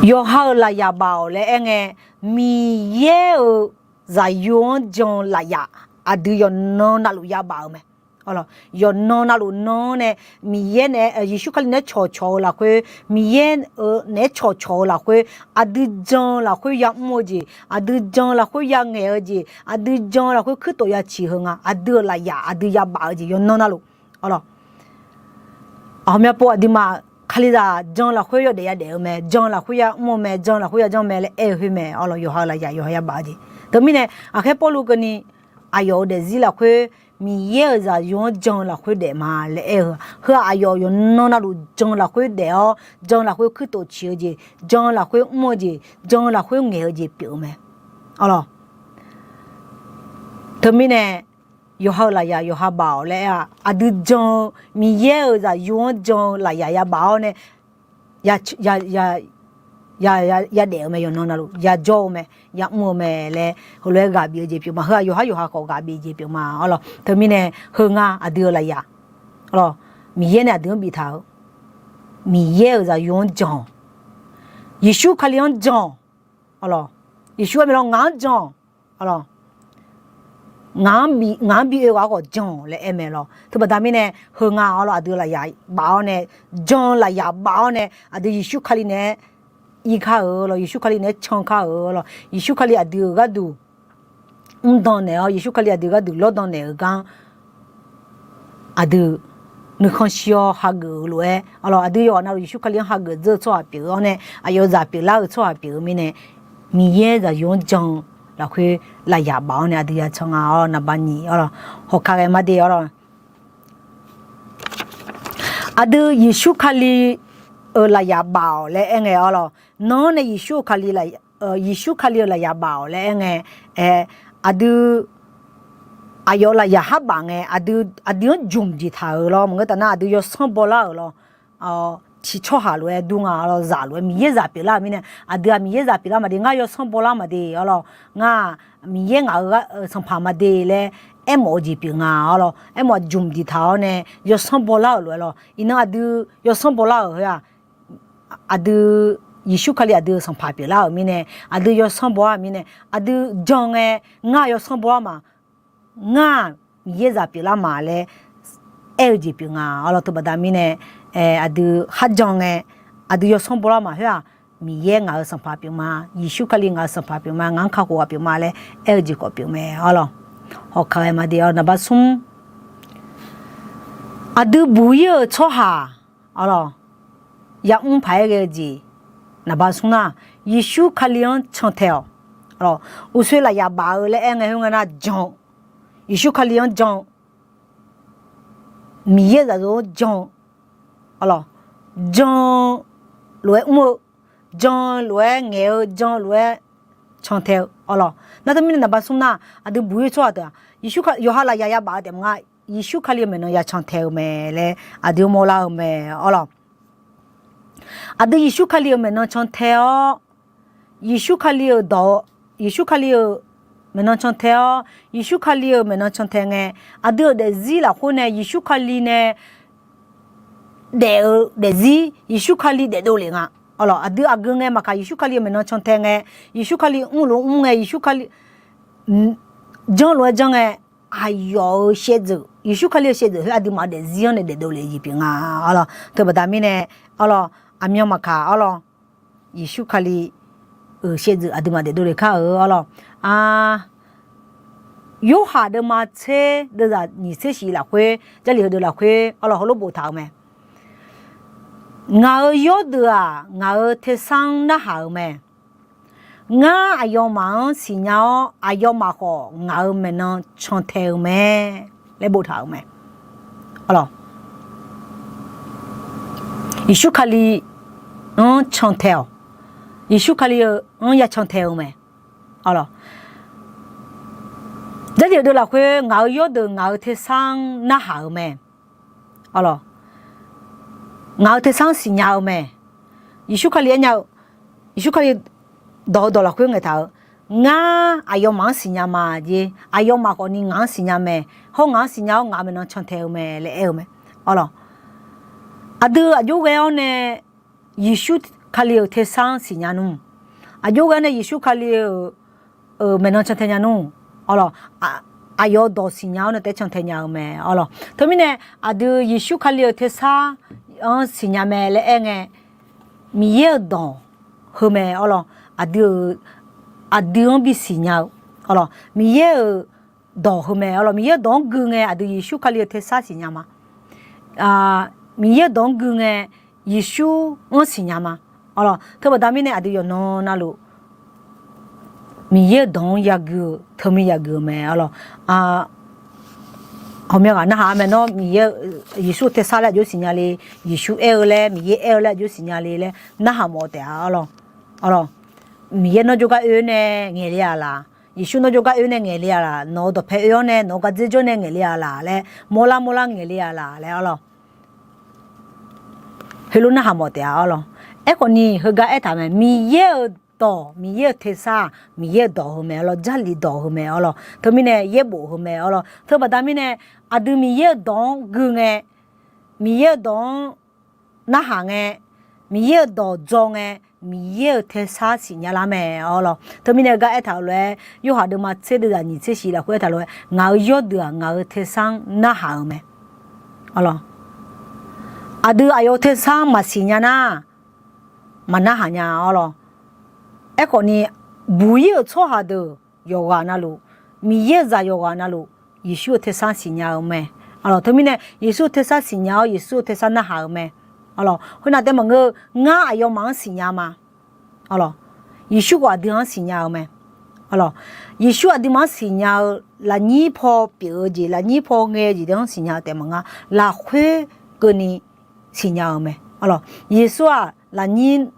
Yawqha-euq lafyaq baf-awq laer aer ngae, Miqyaer-euq zaqyo-anr jan-eu lafyaq aqdui yawqnan navluf yabaf-eu mae. Yawqnan navluf nan-anr nae, Miqyaer nae, Yeqsur Kali naeq-aer cawqcawq-eu lafkhoer, Miqyaer-euq naeq-aer cawqcawq-eu lafkhoer, aqdui jan-eu lafkhoer yamr-eu jeq, aqdui jan-eu lafkhoer yangaeq-eu jeq, aqdui jan-eu lafkhoer kuirtof yaciq heu nga, aqdui-euq lafyaq aqdui yabaf-eu jeq yawqnan navluf. Aqhawq myav pov aqduimaf Kalizaq jan-eu lafkhoer yawdaef yadaef-eu mae, jan-eu lafkhoer yamr-eu mae, jan-eu lafkhoer yajanr mae laer aer-eu khoer mae. Arlawq, yawqha-euq lafyaq yawqha yabaf-eu jeq. Teumirnae, ghaqkhaer Pawrluv keuvni aqyawf-euq daefzir lafkhoer Miqyaer-euq zaqyo-anr jan-eu lafkhoer daef ma laer aer-eu, heu-aq aqyawf yawqnan navluf jan-eu lafkhoer daef-awr, jan-eu lafkhoer kuirtof ciq-eu jeq, jan-eu lafkhoer mr-eu jeq, jan-eu lafkhoer ngaeq-eu jeq pyeuf-eu mae. Arlawq, teumirnae yawqha-euq lafyaq yawqha baf-awq laer aer-a, aqdui jan-eu Miqyaer-euq zaqyo-anr jan-eu lafyaq yabaf-awr nae yadaef-eu mae, yawqnan navluf yajawr-eu mae, yamr-eu mae laer heulof-aer ghaq bif-eu jeq pyeuf ma. Heu-aq yawqhar yawqha khawf ghaq bif jeq pyeuf ma. Arlawq, teumirnae heu nga aqdui-euq lafyaq. Arlawq, Miqyaer nae aqdui-anr biftaq-eu, Miqyaer-euq zaqyo-anr jan-awq, Yeqsur Kali-anr jan-awq. Arlawq, Yeqsur aer mae lawr, ngaq-anr jan-awq. Arlawq, ngaq-anr bi oe ghaq-awr khawf jan-awq laer aer mae lawr. Teubaqda mirnae heu nga. Arlawq, aqdui lafyaq baf-awr nae, jan-eu lafyaq baf-awr nae aqdui Yeqsur Kali naeq-aer ir kar-euq lawr, Yeqsur Kali naeq-aer can kar-euq lawr, Yeqsur Kali aqdui-euq gharduq mrdan naeq-awr, Yeqsur Kali aqdui gharduq lawrdan naeq-euq gar aqdui nuikhanr shir-awr hageuf-eu lof-aer, arlawq, aqdui yawqghaq navluf Yeqsur Kali-anr hageuf dzeur-eu tsawrhaq pyeuf-awr nae, aqyawf zaq pyeuflar-eu tsawrhaq pyeuf-eu mirnae, Miqyaer zaqyo-anr jan-eu lafkhoer lafyaq baf-awr nae aqdui yacan nga. Arlawq, naqba nyiq, arlawq, hawkaq ghae ma de, arlawq, aqdui Yeqsur Kali-euq lafyaq baf-awq laer aer ngae, arlawq, nan-anr nae Yeqsur Kali, Yeqsur Kali-euq lafyaq baf-awq laer aer ngae, aer, aqdui aqyawf lafyaq har baf ngae, aqdui, aqdui-anr jmq diqtaq-euq lawr. Maqngeur taf nar aqdui yawsanr bawlar-euq lawr. Tiq tsawrhaq lof-aer dur nga, arlawq, zaq lof-aer, Miqyaer zaq pyeuflar-euq mirnae, aqdui-aq Miqyaer zaq pyeuflar maqde, ngar yawsanr bawlar maqde, arlawq, ngar Miqyaer ngaq-euq sanqpaq maqde laer aermawf-eu jeq pyeuf nga, arlawq, aermawf jmq diqtaq-awr nae yawsanr bawlar-euq lof-aer lawr. Iqnan aqdui yawsanr bawlar-euq khoer-aq, aqdui Yeqsur Kali aqdui-euq sanqpaq pyeuflar-euq mirnae, aqdui yawsanr bawlar-euq mirnae, aqdui jan ngae, ngar yawsanr bawlar ma, ngar Miqyaer zaq pyeuflar ma laer aer-eu jeq pyeuf nga. Arlawq, teubaqda mirnae, aqdui kharjan ngae, aqdui yawsanr bawlar ma khoer-aq, Miqyaer ngaq-euq sanqpaq pyeuf ma, Yeqsur Kali ngaq-euq sanqpaq pyeuf ma, ngaq-anr kakhof ghaq pyeuf ma laer aer-eu jeq khawf pyeuf mae. Arlawq, hawkaq ghae ma de, arlawq, naqba smr, aqdui buq-ir-euq tsawrhaq, arlawq, yamr paq-aer ghae-eu jeq, naqba smr nar, Yeqsur Kali-anr cantae-awq. Arlawq, uqshoe lafyaq baf-eu laer aer ngae khoer ngae nar jan-eu, Yeqsur Kali-anr jan-eu, Miqyaer zaqyo-anr jan-eu, arlawq, jan lof-aer mr-eu, jan lof-aer ngaeq-eu, jan lof-aer cantae-eu, arlawq. Nar teumirnae naqba smr nar, aqdui buq-ir tsawrhaq deuq-aq, Yeqsur Kali yawqha lafyaq yabaf-eu taef maqnga, Yeqsur Kali-euq maeqnan ya cantae-eu mae laer aqdui mawrlar-eu mae, arlawq. Aqdui Yeqsur Kali-euq maeqnan cantae-awr, Yeqsur Kali-euq dawq, Yeqsur Kali-euq maeqnan cantae-awr, Yeqsur Kali-euq maeqnan cantae ngae, aqdui-euq daefzir lafkhoer nae Yeqsur Kali nae daef-eu daefzir, Yeqsur Kali daefdov lef nga. Arlawq, aqdui aqgeu ngae maqkaq Yeqsur Kali-euq maeqnan cantae ngae, Yeqsur Kali mrluf mr ngae, Yeqsur Kali janrlof-aer janr ngae, aqyawf-euq shaevdzeuf, Yeqsur Kali-euq shaevdzeuf khoer aqduimaf-euq daefzir-anr nae daefdov lef-eu jeq pyeuf nga. Arlawq, teubaqda mirnae, arlawq, aqmyan maqkaq, arlawq, Yeqsur Kali-euq shaevdzeuf aqduimaf daefdov lef kar-eu, arlawq. Yorhaq deuvma tser deuvzaq nyiq tser shif lafkhoer, Jarlif heudeuq lafkhoer, arlawq, heulof boftaq-euq mae. Ngaq-euq yawrdeuq-aq, ngaq-euq tersar-anr narhaq-euq mae. Ngar aqyawfmaf-anr siqnya-awr, aqyawfmaf khawf ngaq-euq maeqnan cantae-eu mae laer boftaq-euq mae. Yeqsur Kali-anr cantae-awq. Yeqsur Kali-euq-anr ya cantae-eu mae. Arlawq, Jarlif deuq lafkhoer ngaq-euq yawrdeuq ngaq-euq tersar-anr narhaq-euq mae. Arlawq, ngaq-euq tersar-anr siqnya-eu mae. Yeqsur Kali aernya-eu, Yeqsur Kali dawq-eu dawq lafkhoer ngaeqtaq-euq, ngar aqyawfmaf-anr siqnya ma jeq, aqyawfmaf khawfni ngaq-anr siqnya mae. Hawr ngaq-anr siqnya-awr ngaq-euq maeqnan cantae-eu mae laer aer-eu mae. Arlawq, aqdui aqjox ghae-awr nae Yeqsur Kali-euq tersar-anr siqnya nmr. Aqjox ghae-awr nae Yeqsur Kali-euq maeqnan cantae nya nmr. Arlawq, aqyawf dawq siqnya-awr nae taef-aer cantae nya-eu mae. Arlawq, teumirnae aqdui Yeqsur Kali-euq tersar-anr siqnya mae laer aer ngae, Miqyaer-euq dawq heu mae. Arlawq, aqdui-euq, aqdui-anr bisiqnya-eu, arlawq, Miqyaer-euq dawq heu mae. Arlawq, Miqyaer-euq dawq-anr gui ngae aqdui Yeqsur Kali-euq tersar siqnya ma. Miqyaer-euq dawq-anr gui ngae Yeqsur-anr siqnya ma. Arlawq, teubaqda mirnae aqdui yawqnan navluf Miqyaer-euq dawq-anr yagui-eu teumir yagui-eu mae. Arlawq, hawqmya ghaq narhaq-a mae. Nawr Miqyaer, Yeqsur-euq tersar laer aqjox siqnya le, Yeqsur aer-eu laer, Miqyaer aer-eu laer aqjox siqnya le laer narhaq mawf taef-a. Arlawq, Miqyaer nawr jawrgar oe nae ngaeq le-a laq? Yeqsur nawr jawrgar oe nae ngaeq le-a laq? Nawq-euq dawqpae oe-awr nae nawq-euq gardzer jawr nae ngaeq le-a laq laer, mawrlar mawrlar ngaeq le-a laq laer, arlawq, heulof narhaq mawf taef-a. Arlawq, aerkhawfni heugar aertaq mae, Miqyaer-euq dawq, Miqyaer-euq tersar, Miqyaer-euq dawq heu mae. Arlawq, Jarlif dawq heu mae. Arlawq, teumirnae yaerbof heu mae. Arlawq, teubaqda mirnae aqdui Miqyaer-euq dawq-anr gui ngae, Miqyaer-euq dawq-anr narhaq ngae, Miqyaer-euq dawq dzaw ngae, Miqyaer-euq tersar siqnya lar mae. Arlawq, teumirnae gar aertaq-euq lof-aer, Yorhaq deuvma tser deuvzaq nyiq tser shiq lafkhoer aertaq lof-aer, ngaq-euq yawrdeuq-aq ngaq-euq tersar-anr narhaq-euq mae. Arlawq, aqdui aqyawf-euq tersar-anr maqsiq nya nar, maqnarhaq nya. Arlawq, aerkhawfni buq-ir-euq tsawrhaq deuq yawqghaq navluf, Miqyaer-euq zaq yawqghaq navluf, Yeqsur-euq tersar siqnya-eu mae. Arlawq, teumirnae Yeqsur-euq tersar siqnya-awr Yeqsur-euq tersar narhaq-eu mae. Arlawq, khoernav taef maqngeur-eu, ngar aqyawfmaf-anr siqnya ma. Arlawq, Yeqsur khawf aqdui-anr siqnya-eu mae. Arlawq, Yeqsur aqduimaf-anr siqnya-eu, lafnyir paw pyeuf-eu jeq, lafnyir paw ngae-eu jeq-anr siqnya-eu taef maqnga, lafkhoer keuvni siqnya-eu mae. Arlawq, Yeqsur-aq lafnyir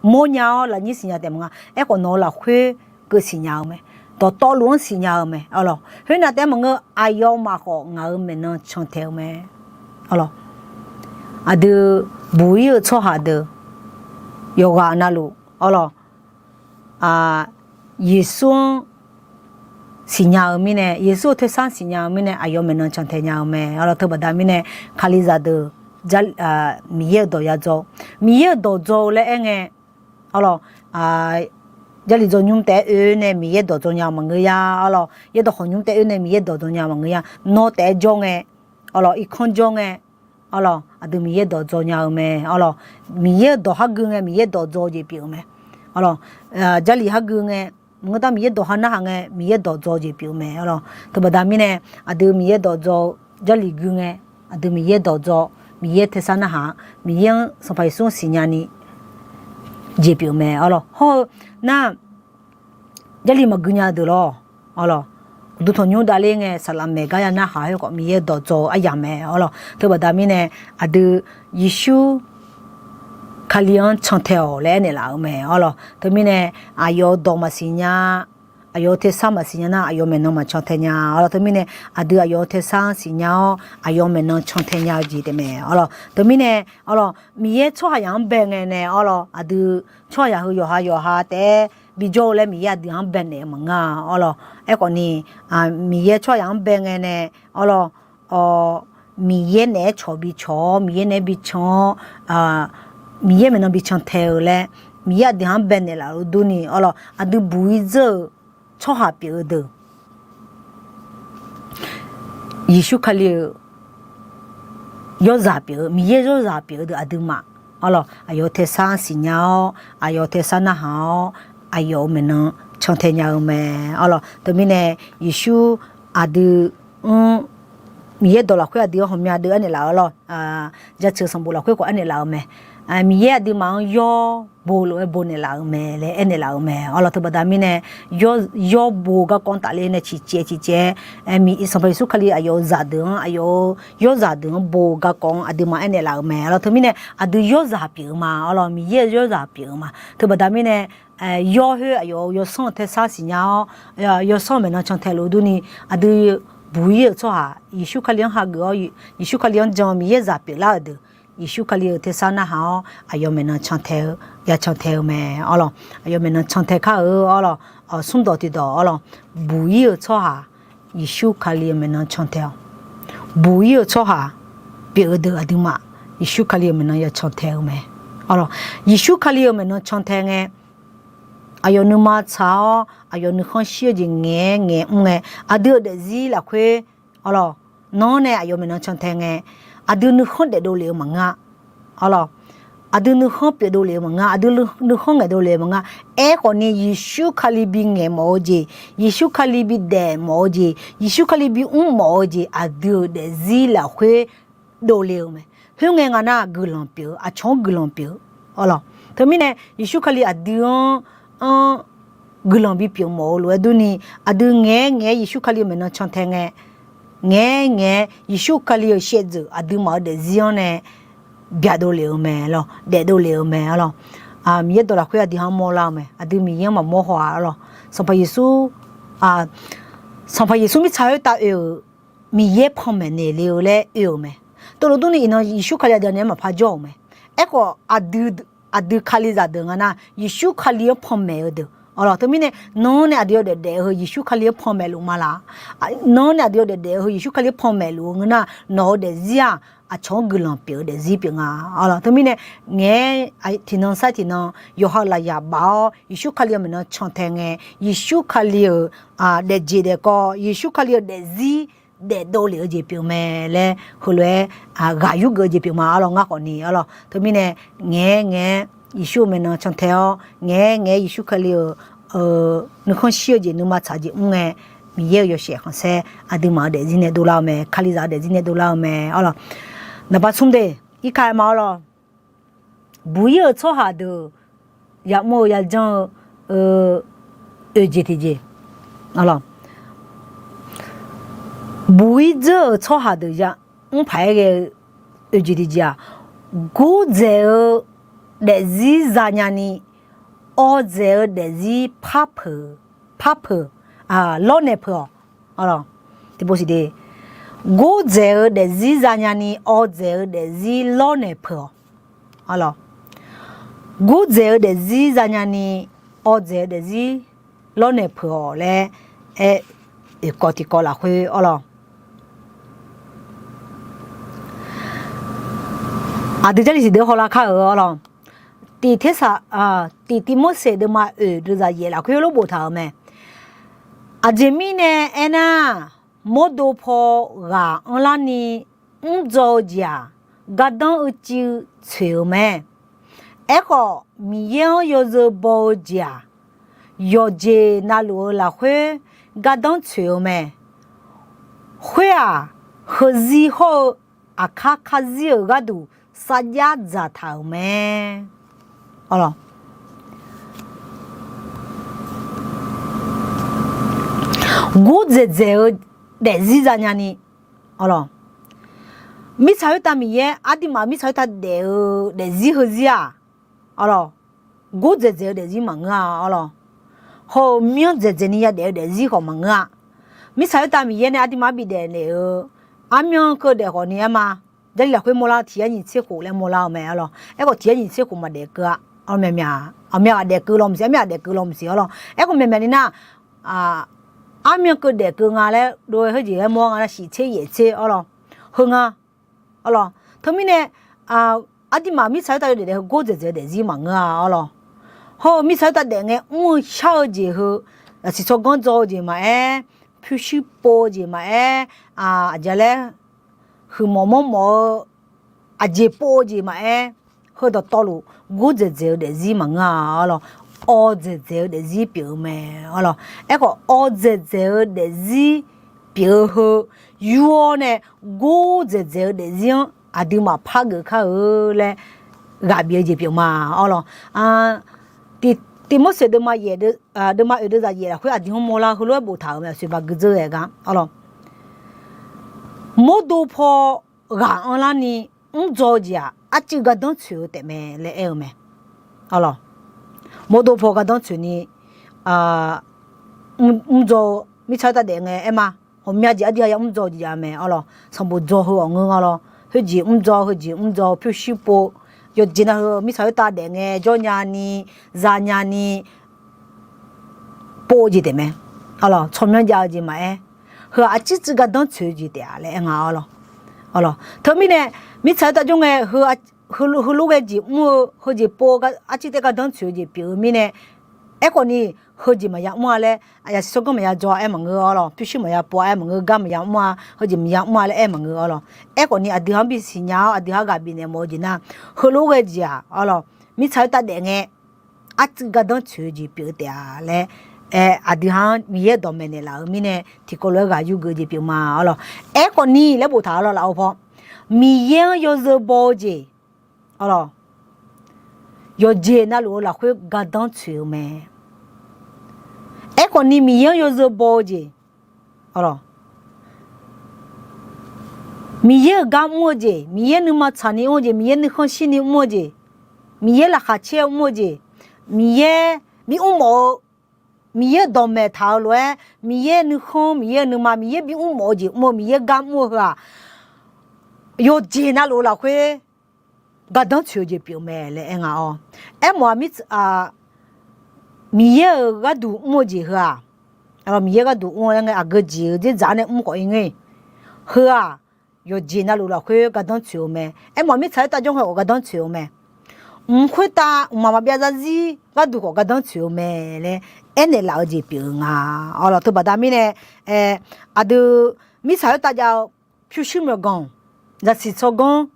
mawrnya-awr lafnyir siqnya taef maqnga, aerkhawf nawq-eu lafkhoer keuv siqnya-eu mae. Dawqtawvluf-anr siqnya-eu mae. Arlawq, khoernav taef maqngeur, aqyawfmaf khawf ngaq-euq maeqnan cantae-eu mae. Arlawq, aqdui buq-ir-eu tsawrhaq deuq yawqghaq navluf, arlawq, Yeqsur-anr siqnya-eu mirnae, Yeqsur-euq tersar siqnya-eu mirnae aqyawf maeqnan cantae nya-eu mae. Arlawq, teubaqda mirnae Kalizaq deuq Miqyaer-euq dawq ya dzaw, Miqyaer-euq dawq dzaw-eu laer aer ngae, arlawq, Jarlif dzaw nymr taef-aer oe nae Miqyaer dawq dzaw nya-eu maqngeur ya. Arlawq, yaerdawq khawq nymr taef-aer oe nae Miqyaer dawq dzaw nya-eu maqngeur ya. Nawr taef-aer jawr ngae, arlawq, irkanr jawr ngae, arlawq, aqdui Miqyaer dawq dzaw nya-eu mae. Arlawq, Miqyaer-euq dawq hageuf ngae Miqyaer dawq dzaw-eu jeq pyeuf-eu mae. Arlawq, Jarlif hageuf ngae, maqngeur tar Miqyaer dawq ha narhaq ngae Miqyaer dawq dzaw-eu jeq pyeuf-eu mae. Arlawq, teubaqda mirnae aqdui Miqyaer dawq dzaw-eu, Jarlif gui ngae aqdui Miqyaer dawq dzaw, Miqyaer tersar narhaq, Miqyaer-anr Sanqpaq Yeqsur-anr siqnya ni jeq pyeuf-eu mae. Arlawq, hawr-eu nar, Jarlif maqgui nya-eu deuq lawr, arlawq, uqduq tanqnymr davler ngae saqlaq maeq gar ya narhaq khoerkhawf Miqyaer dawq dzaw-eu aryamq mae. Arlawq, teubaqda mirnae aqdui Yeqsur Kali-anr cantae-awq laer aernaeq laf-euq mae. Arlawq, teumirnae aqyawf-euq dawq maqsiq nya, aqyawf-euq tersar maqsiq nya nar aqyawf maeqnan maqcan tae nya. Arlawq, teumirnae aqdui aqyawf-euq tersar-anr siqnya-awr aqyawf maeqnan cantae nya-eu jeq taef mae. Arlawq, teumirnae, arlawq, Miqyaer tsawrhaqzaq-anr bae ngae nae, arlawq, aqdui tsawrhaqzaq heu yawqha yawqha taef-aer bijawr-eu laer Miqyaer aqdui-anr bae naeq-eu maqnga. Arlawq, aerkhawfni, Miqyaer tsawrhaqzaq-anr bae ngae nae, arlawq, Miqyaer naeq-aer cawq bicawq-awr, Miqyaer naeq-aer bican-awr, Miqyaer maeqnan bican tae-eu laer, Miqyaer aqdui-anr bae naeq laf-eu durni, arlawq, aqdui buq-ir dzeur-euq tsawrhaq pyeuf-eu deuq, Yeqsur Kali-euq yawrzaq pyeuf-eu, Miqyaer yawrzaq pyeuf-eu deuq aqduimaf, arlawq, aqyawf tersar-anr siqnya-awr, aqyawf tersar narhaq-awr, aqyawf-euq maeqnan cantae nya-eu mae. Arlawq, teumirnae Yeqsur aqdui-anr Miqyaer dawq lafkhoer aqdui-anr ghawqmya deuq aernaeq laf-eu lawr, jaceuq sanqbof lafkhoer khawf aernaeq laf-eu mae. Miqyaer aqduimaf-anr yawr bo lof-aer bo naeqlaf-euq mae laer aernaeq laf-eu mae. Awr lawq, teubaqda mirnae, yawr bo garkawv-anr tafler nae ciqcaev ciqcaev, Sanqpaq Yeqsur Kali aqyawf-euq zaqdeuq-anr, aqyawf-euq yawrzaq deuq-anr bo garkawv-anr aqduimaf aernaeq laf-euq mae. Awr lawq, teumirnae aqdui yawrzaq pyeuf-eu ma. Awr lawq, Miqyaer-euq yawrzaq pyeuf-eu ma. Teubaqda mirnae, yawr khoer aqyawf-euq yawsanr-euq tersar siqnya-awr, yawsanr maeqnan cantae luf-eu durni, aqdui buq-ir-euq tsawrhaq, Yeqsur Kali-anr hageuf-awr, Yeqsur Kali-anr jan-eu Miqyaer zaq pyeuflar-euq deuq, Yeqsur Kali-euq tersar narhaq-awr aqyawf maeqnan cantae-eu, ya cantae-eu mae. Awr lawq, aqyawf maeqnan cantae kar-euq. Awr lawq, smrdawq tiqdawq. Awr lawq, buq-ir-euq tsawrhaq, Yeqsur Kali-euq maeqnan cantae-awq. Buq-ir-euq tsawrhaq pyeuf-eu deuq aqduimaf, Yeqsur Kali-euq maeqnan ya cantae-eu mae. Awr lawq, Yeqsur Kali-euq maeqnan cantae ngae, aqyawf nuima tsaq-awr aqyawf nuikhanr shir-eu jeq ngaeq-aer ngaeq mr ngae, aqdui-euq daefzir lafkhoer, awr lawq, nawr nae aqyawf maeqnan cantae ngae, aqdui nuikhanr daefdov lef-eu maqngeur-a. Awr lawq, aqdui nuikhanr pyeufdov lef-eu maqngeur-a, aqdui nuikhanr ngaeqdov lef-eu maqngeur-a. Aerkhawf ni, Yeqsur Kali bi ngaeq mawf-eu jeq, Yeqsur Kali bi daef mawf-eu jeq, Yeqsur Kali bi mr mawf-eu jeq, aqdui-euq daefzir lafkhoer dovle-eu mae. Khoerngae nga nar, guiqlanq pyeuf-eu, aqcawq-anr guiqlanq pyeuf-eu. Awr lawq, teumirnae Yeqsur Kali aqdui-anr, anr guiqlanq bipyeuf mawf-eu lof-aer durni, aqdui ngaeq-aer ngaeq-aer Yeqsur Kali-euq maeqnan cantae ngae, ngaeq-aer ngaeq-aer Yeqsur Kali-euq shaevdzeuf aqduimaf-euq daefzir-anr nae byaqdov lef-eu mae lawq, daefdov lef-eu mae. Awr lawq, Miqyaer dawq lafkhoer aqdui ha-anr mawrlar-eu mae, aqdui Miqyaer-anr maqmawr haw-a. Awr lawq, Sanqpaq Yeqsur, Sanqpaq Yeqsur mirtsaq khoertav oe-euq Miqyaer panmaeq naeq le-eu laer oe-euq mae. Teulof durni iqnan Yeqsur Kali aqdui anaeq-aer maqpar jawr-euq mae. Aerkhawf, aqdui kalizaq deuq nga nar, Yeqsur Kali-anr panmaeq-eu deuq. Awr lawq, teumirnae nawr nae aqdui yawdaef daef-eu heu Yeqsur Kali-anr panmaeq luf ma laq? Nawr nae aqdui yawdaef daef-eu heu Yeqsur Kali-anr panmaeq luf-eu ngeur nar, nawq-eu daefzir-aq, aqcawq-anr guiqlanq pyeuf-eu daefzir pyeuf nga. Awr lawq, teumirnae ngaeq-aer tiqnan sar tiqnan yawqha-euq lafyaq baf-awr Yeqsur Kali-euq maeqnan cantae ngae, Yeqsur Kali-euq daefjeq daefkawv, Yeqsur Kali-euq daefzir daefdov lef-eu jeq pyeuf mae laer heulof-aer ghaq yurgeuf-eu jeq pyeuf ma. Awr lawq, ngar khawf ni. Awr lawq, teumirnae ngaeq-aer ngaeq-aer Yeqsur-euq maeqnan cantae-awr, ngaeq-aer ngaeq-aer Yeqsur Kali-euq nuikhanr shir-eu jeq, nuima tsaq-eu jeq mr ngae, Miqyaer-euq yawshaef khanqsaer aqduimaf-euq daefzir nae dovlar-eu mae, kalizaq-eu daefzir nae dovlar-eu mae. Awr lawq, naqba smr de, irka-aer ma. Awr lawq, buq-ir-euq tsawrhaq deuq yamr-eu yajanr-eu oeq jeq tiqjeq, buq-ir dzeur-euq tsawrhaq deuq yamr paq-aer ghae-eu oeq jeq tiqjeq-aq, gordzaeq-eu daefzir zanya ni, awdzaeq-eu daefzir par peuq, par peuq, lawrnaeq peuq-awq. Tiqpov siq de, gordzaeq-eu daefzir zanya ni, awdzaeq-eu daefzir lawrnaeq peuq-awq. Gordzaeq-eu daefzir zanya ni, awdzaeq-eu daefzir lawrnaeq peuq-awq laer aer, oeqkawv tiqkawv lafkhoer awr lawq. Aqdui Jarlif siqdeuq hawlar kar-euq awr lawq. Tiq tersaq, tiq Tiqmorseq deuvma oeq deuvzaq yaef lafkhoer lof boftaq-euq mae. Aqjeq mirnae aernar, mawrdo paw ghaq anrlarni mrdzaw-eu jeq-aq, gardanr uicuiv tsoeq-eu mae. Aerkhawf, Miqyaer-anr yawzeu baw-eu jeq-aq, yawqjeq navluf-eu lafkhoer gardanr tsoeq-eu mae. Khoer-aq, heuzir hawr-eu aqkar karzir-euq gharduq sarjax dzaqtaq-euq mae. Gordzaeq dzaeq-eu daefzir zanya ni, mirtsaq khoertav Miqyaer aqduimaf mirtsaq khoertav daef-eu daefzir heuzir-aq, gordzaeq dzaeq-eu daefzir maqngeur-a awr lawq. Haw-euq myanr dzaeqdzaeq ni yadaef-eu daefzir khawf maqngeur-a. Mirtsaq khoertav Miqyaer nae aqduimaf-anr bidaef naeq-eu armyanr keuv daef khawf ni aer ma. Jarlif lafkhoer mawrlar tiq yar nyiq tser khof laer mawrlar-eu mae awr lawq. Aerkhawf tiq yar nyiq tser khof maqdaef keuv-a. Aqmyaq ghaq daef keuv law maqsiq, aqmyaq ghaq daef keuv law maqsiq awr lawq. Aerkhawf myaqmyaq ni nar, armyanr keuv daef keuv nga laer dov-aer heujeq aer mawr nga nar, shiq tser yaef tser awr lawq. Heu nga awr lawq. Teumirnae, aqduimaf mirtsaq khoertav yawdaef daef heu gordzaeq dzaeq-eu daefzir maqngeur-a awr lawq. Haw-euq mirtsaq khoertav daef ngae mr-eu shar-eu jeq heu, zaqsiq tsawrganr dzaw-eu jeq maqaer, pyurshuir pov-eu jeq maqaer, aqjeq laer huiqmawf mawrmawf-eu aqjeq pov-eu jeq maqaer, heu dawqtawvluf gordzaeq dzaeq-eu daefzir maqngeur-a awr lawq. Awdzaeq dzaeq-eu daefzir pyeuf-eu mae awr lawq. Aerkhawf awdzaeq dzaeq-eu daefzir pyeuf-eu heu yur-awr nae gordzaeq dzaeq-eu daefzir-anr aqduimaf par geuf kar-eu laer ghaq bif-eu jeq pyeuf ma. Awr lawq, Tiq, Tiqmorseq deuvma oeq deuvzaq yaef lafkhoer aqdui-anr mawrlar heulof-aer boftaq-euq mae, aqsoeq baq gui dzeur-aer gar. Awr lawq, mawrdo paw ghaq anrlarni mrdzaw-eu jeq-aq arcuiv gardanr tsoeq-eu taefmae laer aer-eu mae. Awr lawq, mawrdo paw gardanr tsoeqni mrdzaw-eu mirtsaq khoertav daef ngae aer ma. Ghawqmya jeq aqdui-aq ya mrdzaw-eu jeq jav mae. Awr lawq, sanqbof dzaw heu-awq ngeur nga lawr. Khoerjeq mrdzaw, heujeq mrdzaw, pyurshuir pov, yawqjeq navluf-eu mirtsaq khoertav daef ngae jawr nyani, za nyani pov-eu jeq taefmae. Awr lawq, tsawrmyanr jav-eu jeq maqaer, heu-aq arcuiv tsuiv gardanr tsoeq-eu jeq taef-a laer aer nga. Awr lawq, teumirnae mirtsaq khoertav jawr ngae, heulof ghae jeq mr-eu heujeq pov arcuiv taef gardanr tsoeq-eu jeq pyeuf-eu mirnae, aerkhawfni heujeq maqya mr-a laer, yasiq tsawrganr maqya dzaw-a aer maqngeur. Awr lawq, pyurshuir maqya pov-a aer maqngeur, gar maqya mr-a, heujeq maqya mr-a laer aer maqngeur. Awr lawq, aerkhawfni aqdui-anr bisiq nya-awr aqdui-anr ghaq bifnaeq mawf-eu jeq nar, heulof ghae jeq-aq, awr lawq, mirtsaq khoertav daef ngae arcuiv gardanr tsoeq-eu jeq pyeuf-eu taef-a laer, aer, aqdui-anr Miqyaer dawqmaeq naeqlaf-euq mirnae tiqkawv lof-aer ghaq yurgeuf-eu jeq pyeuf ma. Awr lawq, aerkhawfni laer boftaq-a lawr lafov paw, Miqyaer-anr yawzeu baw-eu jeq, awr lawq, yawqjeq navluf-eu lafkhoer gardanr tsoeq-eu mae. Aerkhawfni Miqyaer-anr yawzeu baw-eu jeq, awr lawq, Miqyaer-euq gar mr-eu jeq, Miqyaer nuima tsaqni mr-eu jeq, Miqyaer nuikhanr shirni mr-eu jeq, Miqyaer laqkhaq caer-eu mr-eu jeq, Miqyaer bimr mawf-eu, Miqyaer dawqmaeq taq-eu lof-aer, Miqyaer nuikhanr, Miqyaer nuima, Miqyaer bimr mawf-eu jeq mr-eu, Miqyaer gar mr-eu heu-aq, yawqjeq navluf-eu lafkhoer gardanr tsoeq-eu jeq pyeuf mae laer aer nga. Awr, aermawf-aq, Miqyaer-euq gharduq mr-eu jeq heu-aq, Miqyaer gharduq mr-eu laer ngae aqgeu jeq-eu dzerdzaq-awr nae mr khawf-ir ngeur. Heu-aq, yawqjeq navluf lafkhoer gardanr tsoeq-eu mae. Aermawf-aq, mirtsaq khoertav jawr ngae khawf gardanr tsoeq-eu mae. Mq khoertav mqmaq maqbyav zarzir gharduq khawf gardanr tsoeq-eu mae laer aernaeq laf-eu jeq pyeuf-eu nga. Awr lawq, teubaqda mirnae, aqdui mirtsaq khoertav jav-eu pyurshuir myawqganq, zaqsiq tsawrganr,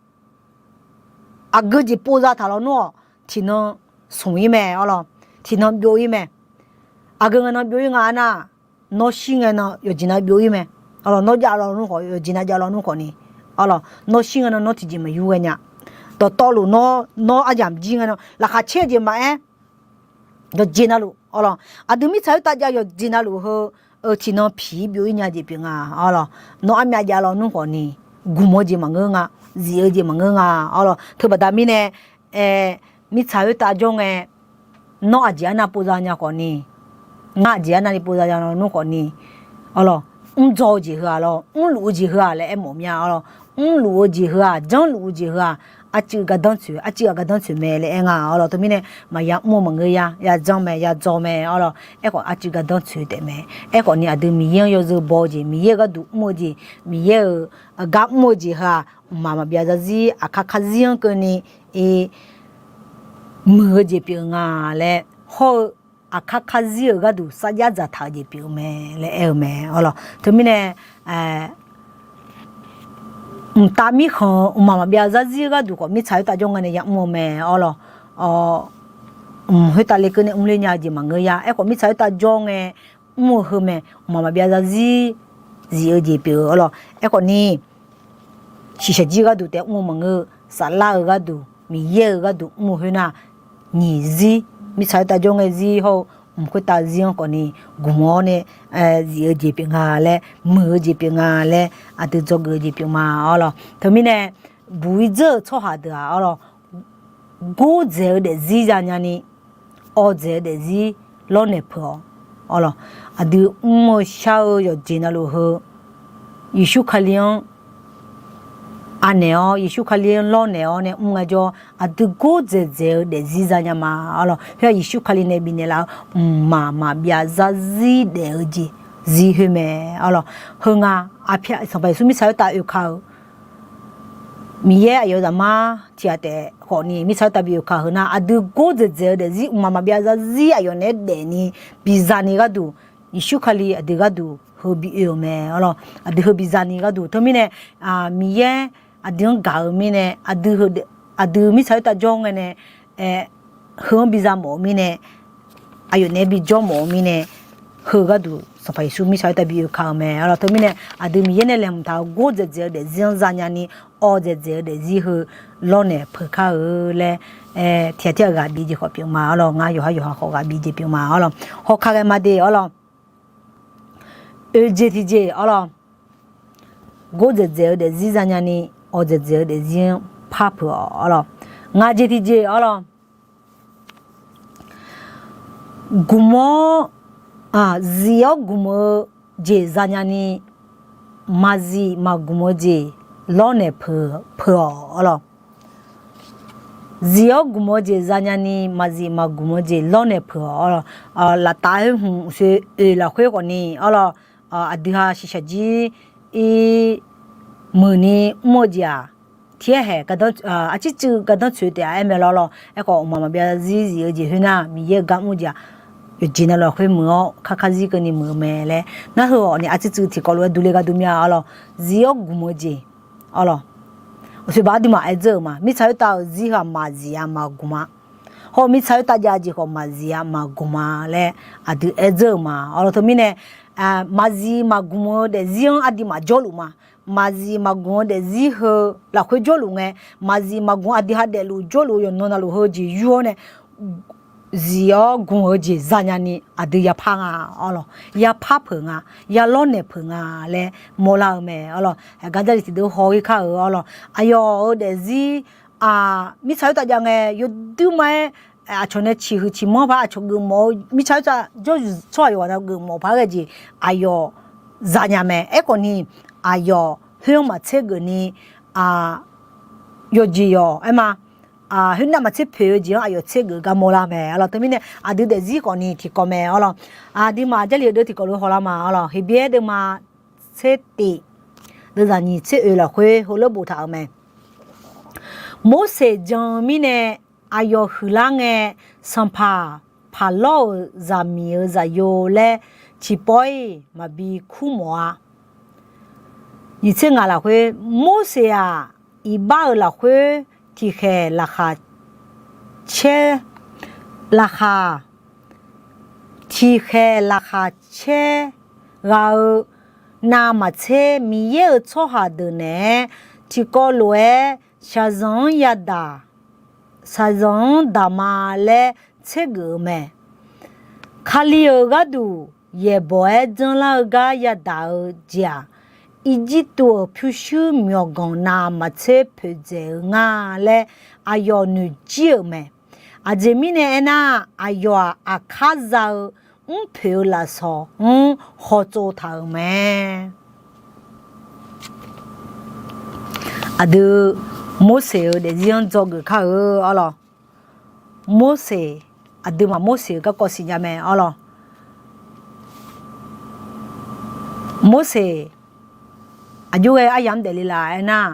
aqgeu jeq pov zataq lawnmr-awq, tiqnan smq-ir mae. Awr lawq, tiqnan byov-ir mae. Aqgeu ngae nan byov-ir nga aernar, nawr shir ngae nan yawqjeq nav byov-ir mae. Awr lawq, nawr jav lawnmr khawf, yawqjeq nav jav lawnmr khawfni, awr lawq, nawr shir ngae nan nawr tiqjeq maqyur ghae nya. Dawqtawvluf nawr, nawr aryamq jir ngae nan laqkhaq caer-eu jeq maqaer, yawqjeq navluf, awr lawq, aqdui mirtsaq khoertav jav yawqjeq navluf heu, tiqnan piq-ir byov-ir nya jeq pyeuf nga. Awr lawq, nawr armyav jav lawnmr khawfni, gmq-eu jeq maqngeur nga, zif-eu jeq maqngeur nga. Awr lawq, teubaqda mirnae, aer, mirtsaq khoertav jawr ngae, nawr aqjeq arnav pov za nya khawfni, ngar aqjeq arnavni pov za nya lawnmr khawfni, awr lawq, mrdzaw-eu jeq heu-aq lawr, mrluf-eu jeq heu-aq laer aermawf mir-a. Awr lawq, mrluf-eu jeq heu-aq, janrluf-eu jeq heu-aq, arcuiv gardanr tsoeq, arcuiv-aq gardanr tsoeq mae laer aer nga. Awr lawq, teumirnae maqya mr-eu maqngeur ya, ya janr mae, ya dzaw mae. Awr lawq, aerkhawf arcuiv gardanr tsoeq taef mae. Aerkhawfni aqdui Miqyaer-anr yawzeu baw-eu jeq, Miqyaer-euq gharduq mr-eu jeq, Miqyaer-euq gar mr-eu jeq heu-aq, mqmaq maqbyav zarzir aqkar karzir-anr keuvni muiq-eu jeq pyeuf-eu nga laer hawr-eu, aqkar karzir-euq gharduq sarjax dzaqtaq-eu jeq pyeuf-eu mae laer aer-eu mae. Awr lawq, teumirnae, mqtav mirkhanq-eu mqmaq maqbyav zarzir-eu gharduq khawf mirtsaq khoertav jawr ngae nae ya mr-eu mae. Awr lawq, mq khoertav lekeuv nae mrler nya-eu jeq maqngeur ya. Aerkhawf mirtsaq khoertav jawr ngae mr-eu heu mae, mqmaq maqbyav zarzir zif-eu jeq pyeuf-eu. Awr lawq, aerkhawfni shiqshaq jir gharduq taef mr-eu maqngeur, saflar-eu gharduq, Miqyaer-euq gharduq mr-eu khoernar, nyiq zir, mirtsaq khoertav jawr ngae zir hawr-eu, mq khoertav zir-anr khawfni gmq-awr nae zif-eu jeq pyeuf nga laer, muiq-eu jeq pyeuf nga laer, aqdui dzawgeuf-eu jeq pyeuf ma. Awr lawq, teumirnae buq-ir dzeur-euq tsawrhaq deuq-aq, awr lawq, gordzaeq-eu daefzir zanya ni, awqdzaeq-eu daefzir lawrnaeq peuq-awq. Awr lawq, aqdui mr-eu shar-eu yawqjeq navluf heu, Yeqsur Kali-anr anaeq-awr, Yeqsur Kali-anr lawrnaeq-awr nae mr ngaejawr, aqdui gordzaeq dzaeq-eu daefzir zanya ma. Awr lawq, khoer-aq Yeqsur Kali nae bifnaeq laf-eu mqmaq maqbyav zarzir daef-eu jeq zir khoer mae. Awr lawq, heu nga, aqpyaq Sanqpaq Yeqsur mirtsaq khoertav oeka-eu Miqyaer aqyawf zaqmar tiq ghaq taef khawfni mirtsaq khoertav bi oeka heu nar, aqdui gordzaeq dzaeq-eu daefzir mqmaq maqbyav zarzir aqyawf naeq-aer daefni bizani gharduq, Yeqsur Kali aqdui gharduq heu bi oe-euq mae. Awr lawq, aqdui heu bizani gharduq teumirnae, Miqyaer aqdui-anr gaq-eu mirnae, aqdui mirtsaq khoertav jawr ngae nae, heu-anr biza mawf-eu mirnae, aqyawf naeq-aer bijawr mawf-eu mirnae, heu gharduq Sanqpaq Yeqsur mirtsaq khoertav bi oeka-eu mae. Arlawr, teumirnae aqdui Miqyaer nae laeqhmq taq-eu gordzaeq dzaeq-eu daefzir-anr zanya ni, awqdzaeq dzaeq-eu daefzir heu lawrnaeq peuq kar-eu laer, tiqghaq tiqghaq ghaq bif jeq khawf pyeuf ma. Arlawr, ngar yawqha yawqha khawf ghaq bif jeq pyeuf ma. Arlawr, hawkar ghae ma de. Arlawr, oeq jeq tiqjeq, arlawr, gordzaeq dzaeq-eu daefzir zanya ni, awqdzaeq dzaeq-eu daefzir-anr par peuq-awq. Arlawr, ngaq jeq tiqjeq, arlawr, gmq-awr, zif-awr gmq-eu jeq zanya ni, maqzif maqgmq-eu jeq lawrnaeq peuq-awq. Arlawr, zif-awr gmq-eu jeq zanya ni, maqzif maqgmq-eu jeq lawrnaeq peuq-awq. Arlawr, laftav-aer hmq uqshoe oeq lafkhoer khawf ni, arlawr, aqdui ha shiqshaq jir ir muiqni mr-eu jeq-aq, tiqaer haeq arcircuiv gardanr tsoeq taef-a aer mae. Arlawr, aerkhawf mqmaq maqbyav zarzir zif-eu jeq khoernar, Miqyaer-euq gar mr-eu jeq-aq, yawqjeq navluf khoer muiq-awr kar kar zir keuvni muiq-eu mae laer nar, heu-awq ni arcircuiv tiqkawv lof-aer durler gar dur mir-a. Arlawr, zif-awr gmq-eu jeq, arlawr, uqshoe baq aqduimaf aer dzeur-euq ma. Mirtsaq khoertav-euq zir heu-aq maqzif-a maqgmq-a. Hawr mirtsaq khoertav jav-eu jeq khawf maqzif-a maqgmq-a laer aqdui aer dzeur-euq ma. Arlawr, teumirnae maqzif maqgmq-eu daefzir-anr aqduimaf jawrluf ma. Maqzif maqgmq-eu daefzir heu lafkhoer jawrluf ngae, maqzif maqgmq aqdui ha daefluf jawrluf-eu yawqnan navluf heu jeq yur-awr nae, zif-awr gmq-eu jeq zanya ni aqdui yapar nga. Arlawr, yapar peuq nga, yalawrnaeq peuq nga laer mawrlar-eu mae. Arlawr, aqgar Jarlif tiqdeuq haw-ir kar-euq. Arlawr, aqyawf-euq daefzir mirtsaq khoertav jav ngae yawduir ma-aer, aqcawq nae ciqhuiq ciqmanr paq aqcawq geufmawf-eu mirtsaq khoertav jawr tsawrhaq yawqghaq na geufmawf paq-aer ghae jeq aqyawf zanya mae. Aerkhawf ni, aqyawf khoer-anr maqtser geufni, yawqjeq yawq aer ma, khoernav maqtser poeq-eu jeq-anr aqyawf tser geuf gar mawrlar mae. Arlawr, teumirnae aqdui daefzir khawf ni tiqkawv mae. Arlawr, aqduimaf Jarlif-eu deuq tiqkawv lof-aer hawlar ma. Arlawr, Heqbyaer deuvma tser tif, deuvzaq nyiq tser oeq lafkhoer heulof boftaq-euq mae. Morseq jan-eu mirnae aqyawf huiqlar ngae, sanqpaq Paqlawr-euq zaqmiq-euq zaqyo laer tiqpawf-iq maqbi kur mawf-a. Nyiq tser ngaq lafkhoer, Morseq-aq, iqbax-euq lafkhoer tiqkhaeq laqkhaq caer, laqkhaq, tiqkhaeq laqkhaq caer ghaq-eu navmaqtser Miqyaer-euq tsawrhaq deuq naeq-aer tiqkawv lof-aer shaqzanq-anr yadaq, shaqzanq-anr daq ma laer tsergeuf-eu mae. Kali-euq gharduq yaeqbawq-aer janrlar-eu gar yadaq-eu jeq-aq, Irjirtuv-euq pyurshuir myawqganq navmaqtser poeqdzaeq-eu nga laer aqyawf noeqjir-euq mae. Aqjeq mirnae aernar, aqyawf-aq, aqkar za-eu mrpoeq-eu lafsawq-anr hawtsov taq-euq mae. Aqdui Morseq-euq daefzir-anr dzawgeuf kar-eu. Arlawr, Morseq, aqduimaf Morseq-euq garkawv siqnya mae. Arlawr, Morseq aqjox ghae aryamq-anr daefle laf aernar,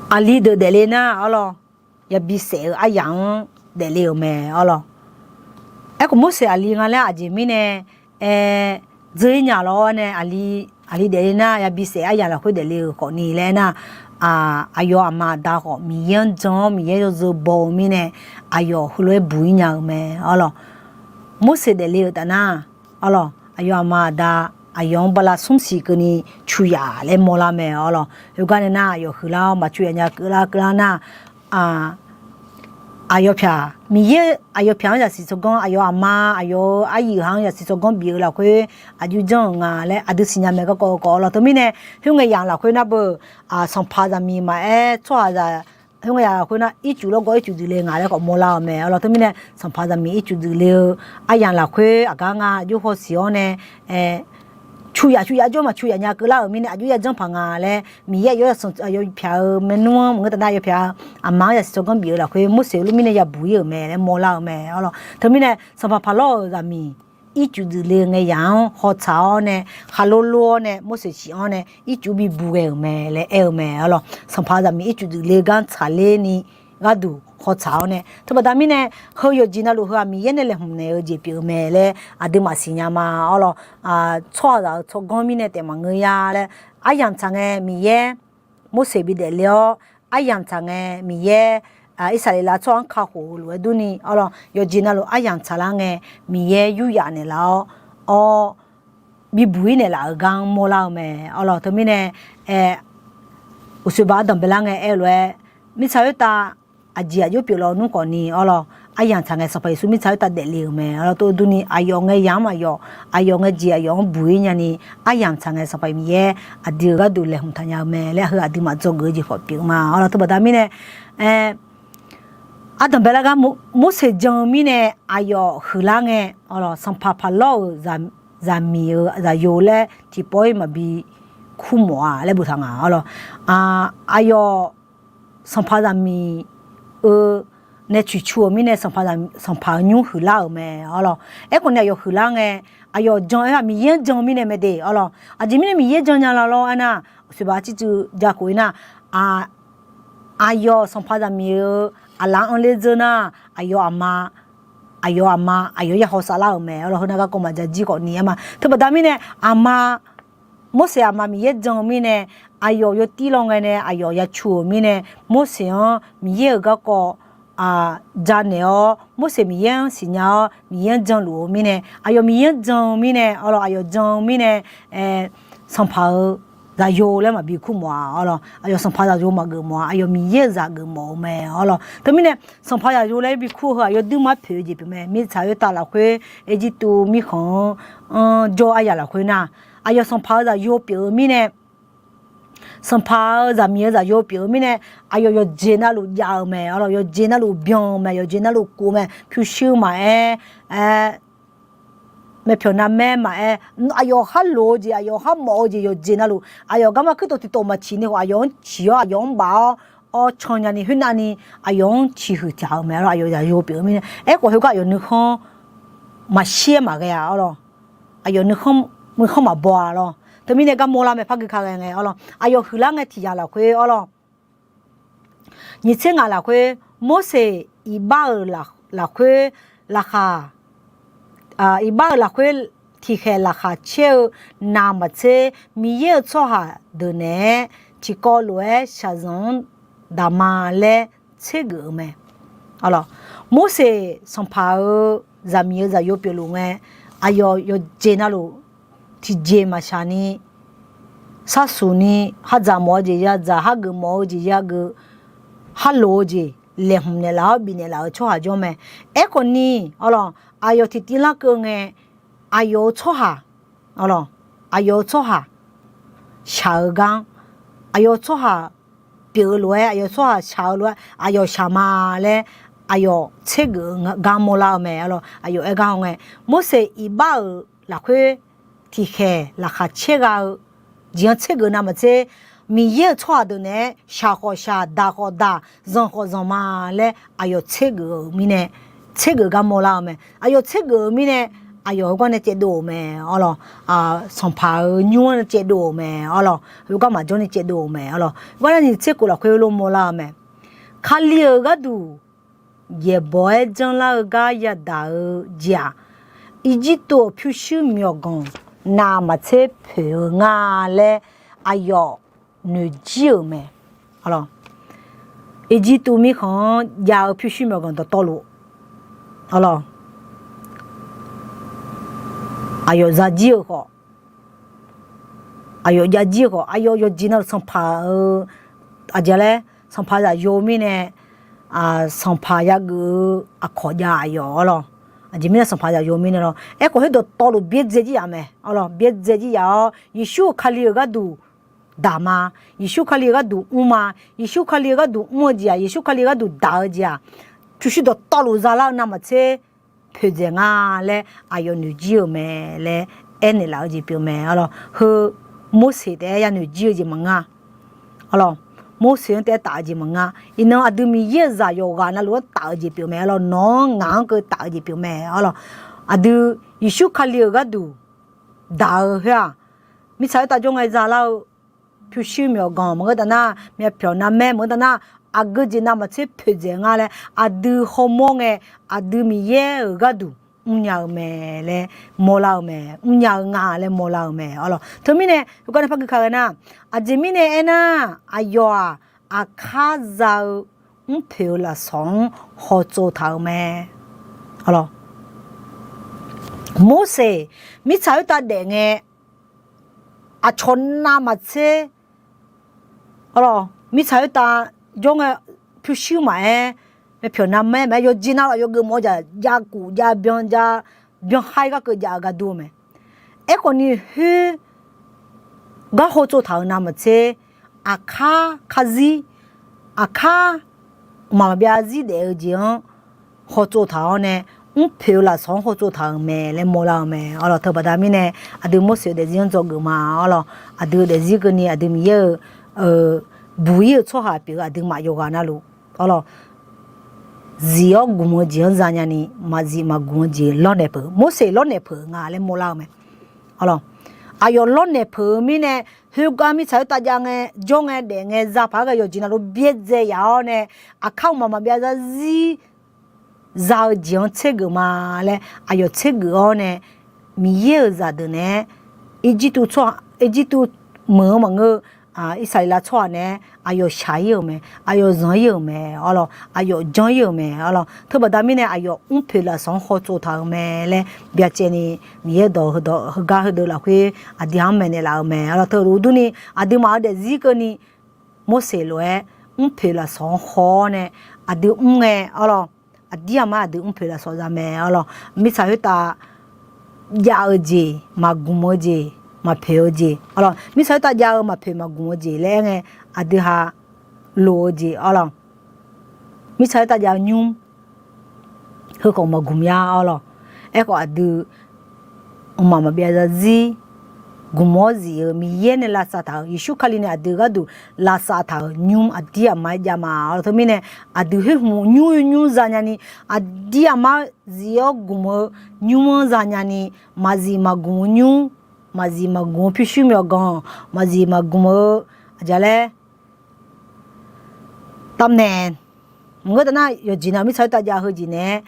aqli deuq daefle nar, arlawr, yabi saef-eu aryamq-anr daefle-euq mae. Arlawr, aerkhawf Morseq aqli nga laer aqjeq mirnae aer dzeur-ir nya lawr nae, aqli daefle nar yabi saef aryamq lafkhoer daefle-euq khawfni laer aernar, aqyawf aqma aqda khawf Miqyaer-anr jan-awr Miqyaer yawzeu baw-eu mirnae, aqyawf heulof-aer buq-ir nya-euq mae. Arlawr, Morseq daefle-euq taf nar, arlawr, aqyawf aqma aqda aqyawf-anr bala smr siq keuvni cuq yaf laer mawrlar mae. Arlawr, heugar nae nar aqyawf huiqlar-awr maq cuq yaf nya keuvlar keuvlar nar, aqyawf pyaq, Miqyaer aqyawf pyaq-anr zaqsiq tsawrganr, aqyawf aqma, aqyawf-euq aryuif ha-anr zaqsiq tsawrganr bif-eu lafkhoer aqjox janr-euq nga laer aqdui siqnya mae. Garkawv garkawv arlawr, teumirnae khoerngae yamq lafkhoer nar beu, sanqpaq zaqmiq maqaer tsawrhaqzaq, khoerngae yamq lafkhoer nar ircuf lawrgawv ircuf dzuif le nga laer khawf mawrlar-eu mae. Arlawr, teumirnae sanqpaq zaqmiq ircuf dzuif le-eu aryamq lafkhoer aqgar nga aqjox hawsiq-awr nae, cuq yaf cuq yaf jawr maq cuq yaf nya keuvlar-euq mirnae aqjox yajanr paq nga laer Miqyaer aqyawf pyaq-eu maernmr-anr maqngeur taf nar aqyawf pyaq-eu aqma-anr zaqsiq tsawrganr bif-eu lafkhoer Morseq-eu lor mirnae yabuq-ir-euq mae laer mawrlar-eu mae. Arlawr, teumirnae sanqpaq Paqlawr-euq zaqmiq ircuf dzuif le ngae yamq-anr hawtsaq-awr nae, khaqlo lo-awr nae Morseq siq-anr nae ircuf bibuq ghae-euq mae laer aer-eu mae. Arlawr, sanqpaq zaqmiq ircuf dzuif le gar tsaqler ni gharduq hawtsaq-awr nae, teubaqda mirnae heu yawqjeq navluf heu-aq Miqyaer nae laeqhmq naeq-eu jeq pyeuf-eu mae laer aqduimaf siqnya ma. Arlawr, tsawrhaqzaq-euq tsawrganr mirnae taef maqngeur ya laer, aryamq tsaq ngae Miqyaer Morseq bi daefle-awr, aryamq tsaq ngae Miqyaer Irsaqleqlav tsawrhaq-anr kakhof-eu lof-aer durni, arlawr, yawqjeq navluf aryamq tsaqlar ngae, Miqyaer yuryaf naeqlaf-awr, awr, bibuq-ir naeqlaf-euq gar-anr mawrlar-eu mae. Arlawr, teumirnae, aer, uqsoerbaq ardanq baelar ngae aer-eu lof-aer, mirtsaq khoertav aqjeq aqjox pyeuflar nmr khawfni, arlawr, aryamq tsaq ngae Sanqpaq Yeqsur mirtsaq khoertav daefle-euq mae. Arlawr, tov durni aqyawf ngae yamq-anr aqyawf, aqyawf ngae jeq aqyawf-anr buq-ir nyani, aryamq tsaq ngae Sanqpaq Miqyaer aqdui-euq gharduq laeqhmq taqnya-eu mae laer, heu aqduimaf dzawgeuf-eu jeq khawf pyeuf ma. Arlawr, teubaqda mirnae, aer, ardanq baelar gar Morseq jan-eu mirnae aqyawf huiqlar ngae, arlawr, sanqpaq paqlawr-euq zaqmiq-euq zaqyo laer tiqpawf-ir maqbi kurmawf-a laer boftaq nga. Arlawr, aqyawf sanqpaq zaqmiq-eu nae coeqcu-euq mirnae, sanqpaq-euq nymr huiqlar-euq mae. Arlawr, aerkhawf ni aqyawf huiqlar ngae, aqyawf jan-aer-aq Miqyaer-anr jan-eu mirnae mae de. Arlawr, aqjeq mirnae Miqyaer jan nya la lawr aernar, uqsoerbaq ciqcuiv jakhof-ir nar, aqyawf sanqpaq zaqmiq-eu aqlaf-anr anrler dzeur nar, aqyawf aqma, aqyawf aqma, aqyawf ya hawsav lar-euq mae. Arlawr, heunav garkawv maqja jir khawfni aer ma. Teubaqda mirnae, aqma, Morseq aqma Miqyaer jan-eu mirnae, aqyawf yawtir lawngae nae aqyawf ya cu-euq mirnae, Morseq-anr Miqyaer-euq garkawv janaeq-awr, Morseq Miqyaer-anr siqnya-awr, Miqyaer-anr janluf-eu mirnae, aqyawf Miqyaer-anr jan-eu mirnae, arlawr, aqyawf jan-eu mirnae, sanqpaq-euq zaqyo laer maqbi kurmawf-a. Arlawr, aqyawf sanqpaq zaqyo maqgeuf mawf-a. Aqyawf Miqyaer-euq zaq geufmawf-eu mae. Arlawr, teumirnae sanqpaq zaqyo laer bi kur-eu heu aqyawf duimaf poeq-eu jeq pyeuf mae. Mirtsaq khoertav lafkhoer, Erjirtuv mirkhanq-anr, anr jawr aryaq lafkhoer nar, aqyawf sanqpaq-euq zaqyo pyeuf-eu mirnae, sanqpaq-euq zaqmiq-eu zaqyo pyeuf-eu mirnae, aqyawf yawqjeq navluf jav-eu mae. Arlawr, yawqjeq navluf byan-eu mae. Yawqjeq navluf kuf-eu mae. Pyurshuir maqaer, aer, myavpyawq navmaer maqaer, aqyawf harloq-eu jeq, aqyawf harmawf-eu jeq, yawqjeq navluf aqyawf garma kuirtof tiqtof maqciq ni khawf, aqyawf-anr ciq-awr, aqyawf-anr baf-awr, awr can nyani, khoernavni aqyawf-anr ciqhuiq taq-euq mae. Arlawr, aqyawf zaqyo pyeuf-eu mirnae, aerkhawf heugar aqyawf nuikhanr maqshir-aer maqghae-a. Arlawr, aqyawf nuikhanr, nuikhanr maqbaw-a. Arlawr, teumirnae gar mawrlar mae. Pargui ka ghae ngae, arlawr, aqyawf huiqlar ngae tiq yaq lafkhoer, arlawr, nyiq tser ngaq lafkhoer, Morseq iqbax-euq lafkhoer, laqkhaq, iqbax-euq lafkhoer tiqkhaeq laqkhaq caer-eu navmaqtser, Miqyaer-euq tsawrhaq deuq naeq-aer tiqkawv lof-aer shaqzanq-anr daq ma laer tsergeuf-eu mae. Arlawr, Morseq sanqpaq-euq zaqmiq-eu zaqyo pyeufluf ngae, aqyawf yawqjeq navluf tiqjeq maqshaq ni, sharsuq ni, hardzaq mawf-eu jeq yadzaq, hargeuf mawf-eu jeq yageuf, harloq-eu jeq laeqhmq naeqlaf-awr bifnaeq laf-euq tsawrhaq jawr mae. Aerkhawf ni, arlawr, aqyawf tiqtiv larkeuv ngae, aqyawf-euq tsawrhaq, arlawr, aqyawf-euq tsawrhaq shaq-eu gar-anr, aqyawf-euq tsawrhaq pyeuf-eu lof-aer, aqyawf-euq tsawrhaq shaq-eu lof-aer, aqyawf shaq ma laer aqyawf tsergeuf-eu gar mawrlar-eu mae. Arlawr, aqyawf aer gar haw ngae, Morseq iqbax-euq lafkhoer tiqkhaeq laqkhaq caer gha-eu jeq-anr tsergeuf navmaqtser, Miqyaer-euq tsawrhaq deuq naeq-aer shaq khawf shaq, daq khawf daq, zanq khawf zanq ma laer aqyawf tsergeuf-euq mirnae, tsergeuf gar mawrlar-eu mae. Aqyawf tsergeuf-euq mirnae, aqyawf heugar nae caevdov-euq mae. Arlawr, sanqpaq-euq nymr-anr caevdov-euq mae. Arlawr, heugar maqjawr ni caevdov-euq mae. Arlawr, heugar nar nyiq tser khof lafkhoer lof mawrlar-eu mae. Kali-euq gharduq yaeqbawq-aer janrlar-eu gar yadaq-eu jeq-aq, Irjirtuv-euq pyurshuir myawqganq navmaqtser poeq-eu nga laer aqyawf noeqjir-euq mae. Irjirtuv mirkhanq-anr jav-eu pyurshuir myawqganq dawqtawvluf, arlawr, aqyawf zajir-eu khawf, aqyawf javjir-eu khawf, aqyawf yawqjeq navluf sanqpaq-eu, aqjeq laer, sanqpaq zaqyo mirnae, sanqpaq yageuf-eu aqkawq jav aqyawf arlawr. Aqjeq mirnae sanqpaq zaqyo mirnae lawr. Aerkhawf khoer dawqtawvluf byaerdzae jir yaf mae arlawr. Byaerdzae jir yaf-awr, Yeqsur-euq Kali-euq gharduq daq ma. Yeqsur Kali-euq gharduq mr ma. Yeqsur Kali-euq gharduq mr-eu jeq-aq, Yeqsur Kali-euq gharduq daq-eu jeq-aq, pyurshuir dawqtawvluf zalar-eu navmaqtser poeqdzaeq nga laer aqyawf noeqjir-euq mae laer aernaeq laf-eu jeq pyeuf mae arlawr. Heu Morseq taef-aer ya noeqjir-eu jeq maqngeur-a. Arlawr, Morseq-anr taef-aer taf-eu jeq maqngeur-a. Iqnan aqdui Miqyaer-euq zaq yawqghaq navluf-anr taf-eu jeq pyeuf mae arlawr. Nawq-anr ngaq-anr keuv taf-eu jeq pyeuf mae arlawr. Aqdui Yeqsur Kali-euq gharduq daq-eu khoer-aq, mirtsaq khoertav jawr ngae zalar-eu pyurshuir myawqganq maqngeur taf nar, myavpyawq navmaer maqngeur taf nar, aqgeu jeq navmaqtser poeqdzaeq nga laer aqdui hawmawr ngae, aqdui Miqyaer-euq gharduq mrnya-eu mae laer mawrlar-eu mae. Mrnya-eu nga laer mawrlar-eu mae arlawr. Teumirnae heugar nae par gui ka ghae nar, aqjeq mirnae aernar, aqyawf-aq, aqkar za-eu mrpoeq-eu lafsawq-anr hawtsov taq-euq mae. Arlawq, Morseq mirtsaq khoertav daef ngae, aqcawq navmaqtser, arlawq, mirtsaq khoertav jawr ngae, pyurshuir maqaer, myavpyawq navmaer maqaer, yawqjeq navluf aqyawf geufmawf-eu jeq, jav kuf jav byan jav, byan khaer garkeuv jav-eu gar dur-eu mae. Aerkhawfni khoer gar hawtsov taq-euq navmaqtser, aqkar karzir, aqkar mqmaq maqbyav zarzir daef-eu jeq-anr hawtsov taq-awr nae, mrpoeq-eu lafsawq-anr hawtsov taq-euq mae laer mawrlar-eu mae. Arlawq, teubaqda mirnae aqdui Morseq-eu daefzir-anr dzawgeuf ma. Arlawq, aqdui-eu daefzir keuvni aqdui Miqyaer-euq buq-ir-eu tsawrhaq pyeuf-eu aqduimaf yawqghaq navluf, arlawq, zif-awr gmq-eu jeq-anr zanya ni, maqzif maqgmq-eu jeq lawrnaeq peuq, Morseq lawrnaeq peuq nga laer mawrlar-eu mae. Arlawq, aqyawf lawrnaeq peuq-eu mirnae, khoergar mirtsaq khoertav jav ngae, jawr ngae, daef ngae, za paq-aer ghae yawqjeq navluf byaerdzae yaf-awr nae, aqkar mqmaq maqbyav zarzir za-eu jeq-anr tsergeuf ma laer aqyawf tsergeuf-awr nae, Miqyaer-euq zaqdeuq naeq-aer, Irjirtuv tsawrhaq, Irjirtuv meuq-anr maqngeur-eu, Irsaqleqlav tsawrhaq naeq-aer aqyawf shaq-ir-euq mae, aqyawf zanq-ir-euq mae. Arlawq, aqyawf janr-ir-euq mae. Arlawq, teubaqda mirnae aqyawf mrpoeq lafsawq-anr hawtsov taq-euq mae laer byacaevni, Miqyaer dawq heugar heudeuq lafkhoer aqdui-anr maeqnaeq laf-eu mae. Arlawq, teu uqdurni aqduimaf-euq daefzir keuvni Morseq lof-aer mrpoeq lafsawq-anr haw-awr nae, aqdui mr ngae, arlawq, aqdir aqmar aqdui mrpoeq lafsawq za mae. Arlawq, mirtsaq khoertav jav-eu jeq, maqgmq-eu jeq, maqpoeq-eu jeq, arlawq, mirtsaq khoertav jav-eu maqpoeq maqgmq-eu jeq laer aer ngae, aqdui ha loq-eu jeq, arlawq, mirtsaq khoertav jav-eu nymr, heukhawf maqgmq ya, arlawq. Aerkhawf aqdui mqmaq maqbyav zarzir gmq-awr zif-eu Miqyaer nae lavsav taq-euq, Yeqsur Kali nae aqdui gharduq lavsav taq-euq nymr aqdir aqmar-aer jav ma. Arlawq, teumirnae aqdui khoer hmq nymr-eu nymr zanya ni, aqdir aqmar zif-awr gmq-eu nymr-anr zanya ni, maqzif maqgmq-eu nymr, maqzif maqgmq-eu pyurshuir myawqganq, maqzif maqgmq-eu aqjaq laer tavnaeq, maqngeur taf nar yawqjeq nav mirtsaq khoertav jav heujeq naeq-aer,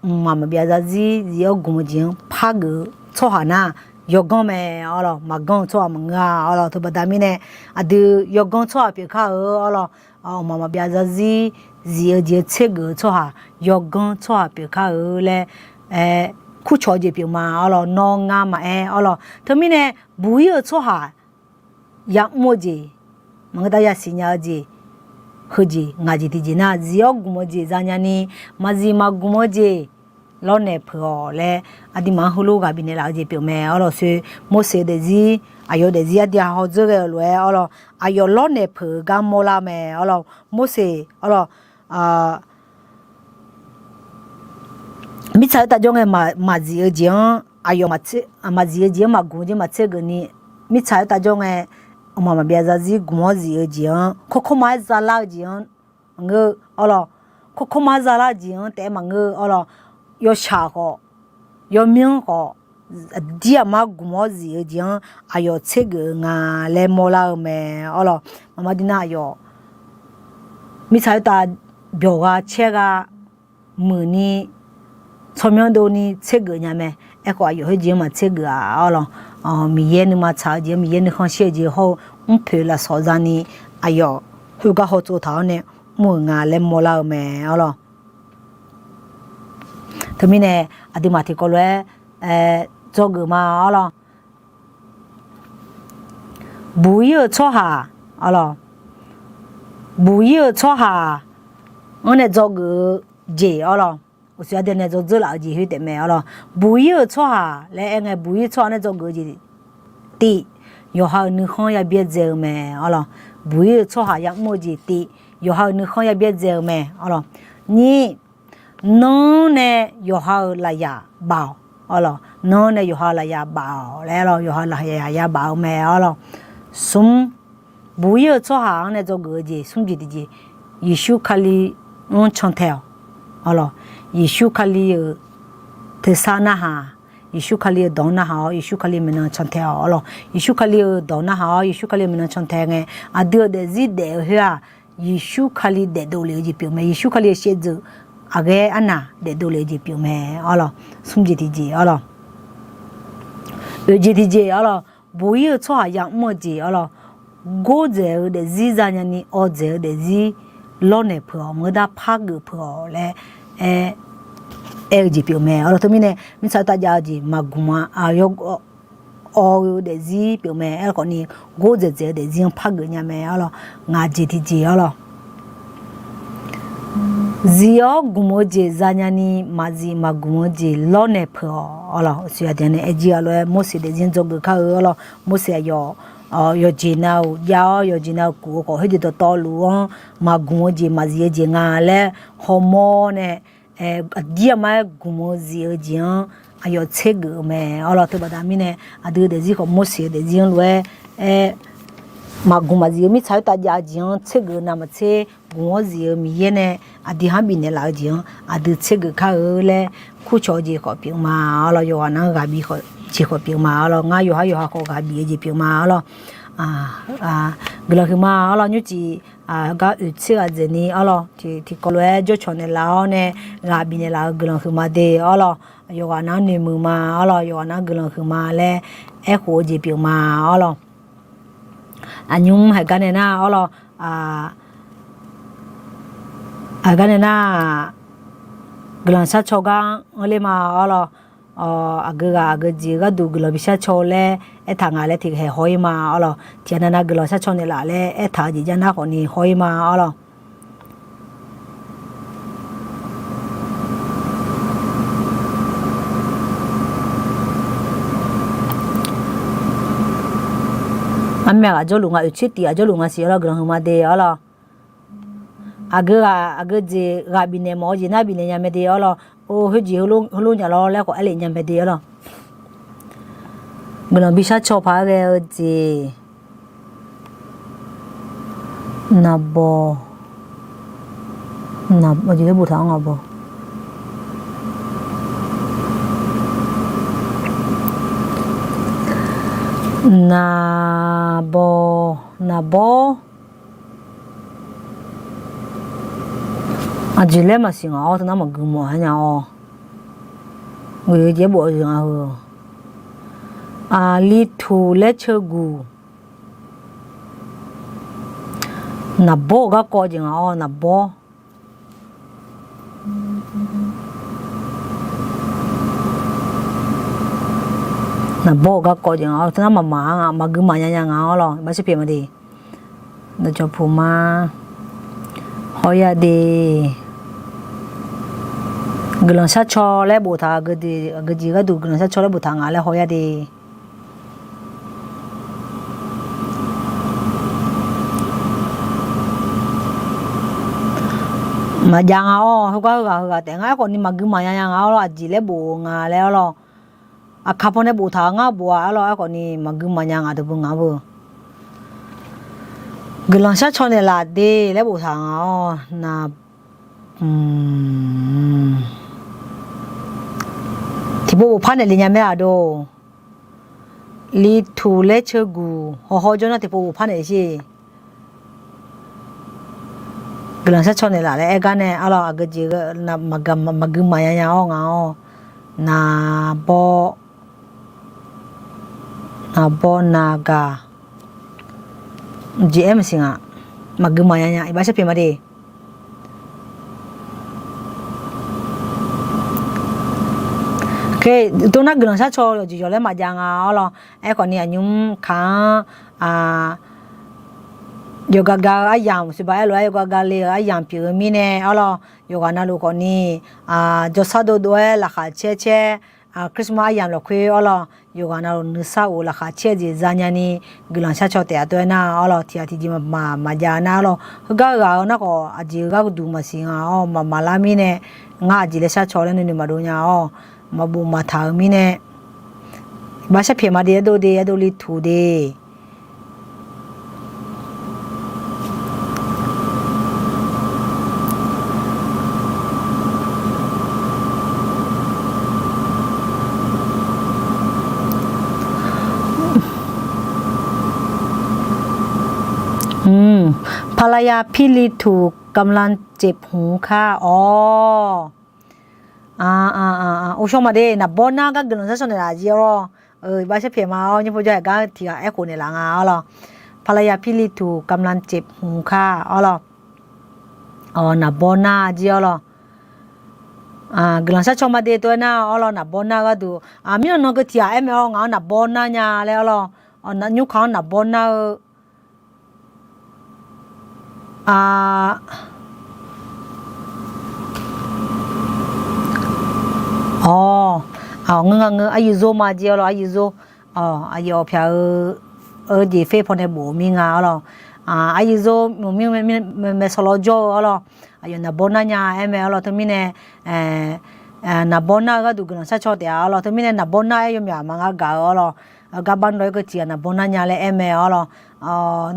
mqmaq maqbyav zarzir zif-awr gmq-eu jeq-anr pargeuf-eu tsawrhaq nar, yawganr mae. Arlawq, maqganr-eu tsawrhaq maqngeur-a. Arlawq, teubaqda mirnae aqdui yawganr tsawrhaq pyeuf kar-eu, arlawq, mqmaq maqbyav zarzir zif-eu jeq-anr tsergeuf-eu tsawrhaq, yawganr tsawrhaq pyeuf kar-eu laer, aer, kurcawq-eu jeq pyeuf ma. Arlawq, nawr ngar maqaer, arlawq, teumirnae buq-ir-eu tsawrhaq ya'mr-eu jeq, maqngeur taf yasiq nya-eu jeq, heujeq ngaq jeq tiqjeq nar, zif-awr gmq-eu jeq zanya ni, maqzif maqgmq-eu jeq lawrnaeq peuq-awq laer, aqduimaf-anr heulof ghaq bifnaeq laf-eu jeq pyeuf mae. Arlawq, soer Morseq-eu daefzir, aqyawf daefzir ardiaq hawdzeur ghae-eu lof-aer, arlawq, aqyawf lawrnaeq peuq-eu gar mawrlar mae. Arlawq, Morseq, arlawq, mirtsaq khoertav jawr ngae maqzif-eu jeq-anr, aqyawf maqzif-eu jeq-anr maqgmq-eu jeq maqtser geuf ni, mirtsaq khoertav jawr ngae, mqmaq maqbyav zarzir gmq-awr zif-eu jeq-anr, kawrkawr ma-aer zalar-eu jeq-anr maqngeur, arlawq, kawrkawr ma-aer zalar-eu jeq-anr taef-aer maqngeur, arlawq, yawshaq khawf, yawmyanr khawf, aqdir aqmar gmq-awr zif-eu jeq-anr aqyawf tsergeuf-eu nga laer mawrlar-eu mae, arlawq. Maqma dir nar aqyawf mirtsaq khoertav byawq gha caer gha muiqni tsawrmyanr dovni tsergeuf nya mae. Aerkhawf aqyawf khoerjeq-anr maqtsergeuf-a, arlawq. Miqyaer nuima tsaq-eu jeq-anr, Miqyaer nuikhanr shir-eu jeq hawr-eu mrpoeq lafsawq zani aqyawf khoergar hawtsov taq-awr nae mr-euq nga laer mawrlar-eu mae, arlawq. Teumirnae aqduimaf tiqkawv lof-aer dzawgeuf ma, arlawq. Buq-ir-eu tsawrhaq, arlawq, buq-ir-eu tsawrhaq-anr nae dzawgeuf-eu jeq, arlawq, uqshoe aqdui nae dzawdzeur laf-eu jeq khoer taef mae, arlawq. Buq-ir-eu tsawrhaq laer aer ngae, buq-ir-eu tsawrhaq nae dzawgeuf-eu jeq tif, yawqha-euq nuikhanr yabyaerdzae-eu mae, arlawq. Buq-ir-eu tsawrhaq ya'mr-eu jeq tif, yawqha-euq nuikhanr yabyaerdzae-eu mae, arlawq. Nyir, nanr nae yawqha-euq lafyaq baf-awq, arlawq. Nanr nae yawqha-euq lafyaq baf-awq laer, arlawq, yawqha-euq lafyaq yabaf-eu mae, arlawq. Smr, buq-ir-eu tsawrhaq-anr nae dzawgeuf-eu jeq smr jeq tiqjeq, Yeqsur Kali-anr cantae-awq, arlawq. Yeqsur Kali-euq tersar narhaq, Yeqsur Kali-euq dawq-anr narhaq-awr, Yeqsur Kali-euq maeqnan cantae-awq, arlawq. Yeqsur Kali-euq dawq narhaq-awr, Yeqsur Kali-euq maeqnan cantae ngae, aqdui-euq daefzir daef-eu khoer-aq, Yeqsur Kali daefdov lef-eu jeq pyeuf mae. Yeqsur Kali-euq shaevdzeuf aqghaer arnaq daefdov lef-eu jeq pyeuf mae, arlawq. Smr jeq tiqjeq, arlawq. Oeq jeq tiqjeq, arlawq, buq-ir-eu tsawrhaq ya'mr-eu jeq, arlawq, gordzaeq-eu daefzir zanya ni, awdzaeq-eu daefzir lawrnaeq peuq-awq, maqngeur dar par geuf peuq-awq laer aer, aer-eu jeq pyeuf mae. Arlawr, teumirnae mirtsaq khoertav jav-eu jeq maqgmq-a, aqyawf awq-eu daefzir pyeuf mae. Aerkhawf ni, gordzaeq dzaeq-eu daefzir-anr par geuf nya mae. Arlawr, ngaq jeq tiqjeq arlawr, zif-awr gmq-eu jeq zanya ni, maqzif maqgmq-eu jeq lawrnaeq peuq-awq. Arlawr, uqshoe aqdui-anr nae aer jir-a lof-aer, Morseq daefzir-anr dzawgeuf kar-eu arlawr, Morseq aqyawf yawqjeq nav-euq jav-awr, yawqjeq nav-euq kuf-eu khawf, khoerdeuq dawqtawvluf-anr maqgmq-eu jeq maqzif-eu jeq nga laer hawmawr nae, aqdir aqmar-aer gmq-eu zif-eu jeq-anr aqyawf tsergeuf-eu mae. Arlawr, teubaqda mirnae aqdui daefzir khawf Morseq-eu daefzir-anr lof-aer, aer, maqgmq maqzif-eu mirtsaq khoertav jav-eu jeq-anr tsergeuf-eu navmaqtser, gmq-awr zif-eu Miqyaer nae aqdui-anr bifnaeq laf-eu jeq-anr aqdui tsergeuf kar-eu laer, kurcawq-eu jeq khawf pyeuf ma. Arlawr, yawqghaq nar-anr ghaq bif jeq khawf pyeuf ma. Arlawr, ngar yawqhar yawqha khawf ghaq bif-eu jeq pyeuf ma. Arlawr, guiqlanq huiqma. Arlawr, nymrcif gar oeq tser ghaq dzaeqni arlawr, tiqkawv lof-aer jawrcawq naeqlaf-awr nae ghaq bifnaeq laf-eu guiqlanq huiqma de. Arlawr, yawqghaq nar-anr noeqmuiq ma. Arlawr, yawqghaq nar-anr guiqlanq huiqma laer aerkhof-eu jeq pyeuf ma. Arlawr, aqnymr haiq gar nae nar arlawr, haiq gar nae nar, guiqlanq sharcaw gar-anr ler ma. Arlawr, aqgeu ghaq aqgeu jeq-eu gharduq guiqlanq bi sharcaw laer aertaq nga laer tiqhaeq haw-ir ma. Arlawr, tiqghaq nav nav guiqlanq sharcaw naeqlaf laer aertaq-eu jeq jar nar khawf ni haw-ir ma. Arlawr, armyav ghaq jawrluf nga, oeq tser tif ghaq jawrluf nga siq. Arlawr, guiqlanq huiqma de. Arlawr, aqgeu ghaq aqgeu jeq ghaq bifnaeq mawf-eu jeq nar bifnaeq nya mae de. Arlawr, or, khoerjeq heulof nya lawr laer khawf aer lef nya mae de. Arlawr, guiqlanq bi sharcaw paq-aer ghae-eu jeq, naqbawq, naqbawq jeq laer boftaq-anr nga bawq. Naqbawq, naqbawr. Aqjeq laer maqsiq ngaq-awr, teunar maqgui mawf-aer nya-awr. Ghoe-eu jeq-aer bof-eu jeq nga heu. Aqli tuq laer ceuguq. Naqbawr-euq garkawv jeq ngaq-awr, naqbawr. Naqbawr-euq garkawv jeq ngaq-awr, teunar maqmaq-a nga, maqgui maqnya nya nga-awr lawq, iqbax sharpyaeq ma de. Dawqcawq puq ma. Hawya de. Guiqlanq sharcaw laer boftaq, aqgeujeq gharduq guiqlanq sharcaw laer boftaq nga laer hawya de. Maqjav nga-awr, heugar heughaq heughaq taef ngar aerkhawf ni maqgui maqnya nya nga-awr lawq, aqjeq laer bof-eu nga laer-awr lawq. Aqkaq pawnae boftaq-eu ngar bof-a-ar lawq, aerkhawf ni maqgui maqnya nga deuq beu nga beu. Guiqlanq sharcaw naeqlaf de laer boftaq nga-awr na. Tiqpov bofpar naeqle nya mae aqdawq. Li tuq laer ceuguq hawhaw jawr nar tiqpov bofpar naeq sher. Guiqlanq sharcaw naeqlaf laer aer gar nae-ar lawq, aqgeujeq maqgui maqnya nya-awr nga-awr. Naqbawr, naqbawr naqgaq. Jeq-aer maqsiq nga. Maqgui maqnya nya, iqbax sharpyaeq ma de. Tov nar guiqlanq sharcaw yawqjeq yawq laer maqjav nga-awr lawq. Aerkhawf ni aqnymr kaq-anr yawqgar gar-eu aryamq, suqba aerlof-aer yawqgar gar le-eu aryamq pyeuf-eu mirnae-ar lawq, yawqghaq navluf khawf ni jawrsar dovdov-aer laqkhaq caer caer, Christmas aryamq lafkhoer-ar lawq, yawqghaq navluf nuisar of laqkhaq caer-eu jeq zanya ni, guiqlanq sharcaw taef-a tov-aer nar-ar lawq, tiqghaq tiqjeq maqmaq maqjav nar-ar lawq, heugar ghaq-eu nar khawf aqjeq-eu gharduq maqsiq nga-awr, maqmaq lar mirnae, ngar aqjeq laer sharcaw laer nuinoeq maqdov nya-awr, maqbof maqtaq-eu mirnae, iqbax sharpyaeq ma de, ardov de, ardov li tuq de. Parlaya pirli tuq kamlan cef hmq kar-awr. Or shawr ma de, naqbawr nar gar guiqlanq sharcaw naeqlaf jir-ar lawq. Iqbax sharpyaeq ma-awr, nymr pov jawr-aer gar tiqghaq aerkhof naeqlaf nga-ar lawq. Parlaya pirli tuq kamlan cef hmq kar-awr lawq. Naqbawr nar jir-awr lawr. Guiqlanq sharcaw ma de tov-aer nar-awr lawr, naqbawr nar-eu gharduq mirnan nan keuv tiq ghaq aer mae-awr, ngaq-anr naqbawr nar nya laer-awr lawr. Nymrkaq-anr naqbawr nar-eu, a, awq, ngeur nga ngeur, aryuif zor ma jir-awr lawr, aryuif zor. Aqyawf pyaq-eu, eu jeq fer pawnae bof-eu mir nga-awr lawr. Aryuif zor mqmir maeqsawq lawr jawr-eu-awr lawr, aqyawf naqbawr nar nya aer mae-awr lawr. Teumirnae naqbawr nar-eu gharduq guiqlanq sharcaw taef-a-awr lawr. Teumirnae naqbawr nar-aer yawmyaq maqngar gaq-eu-awr lawr, gar bar dawr-aer keuv tiq ghaq naqbawr nar nya laer aer mae-awr lawr.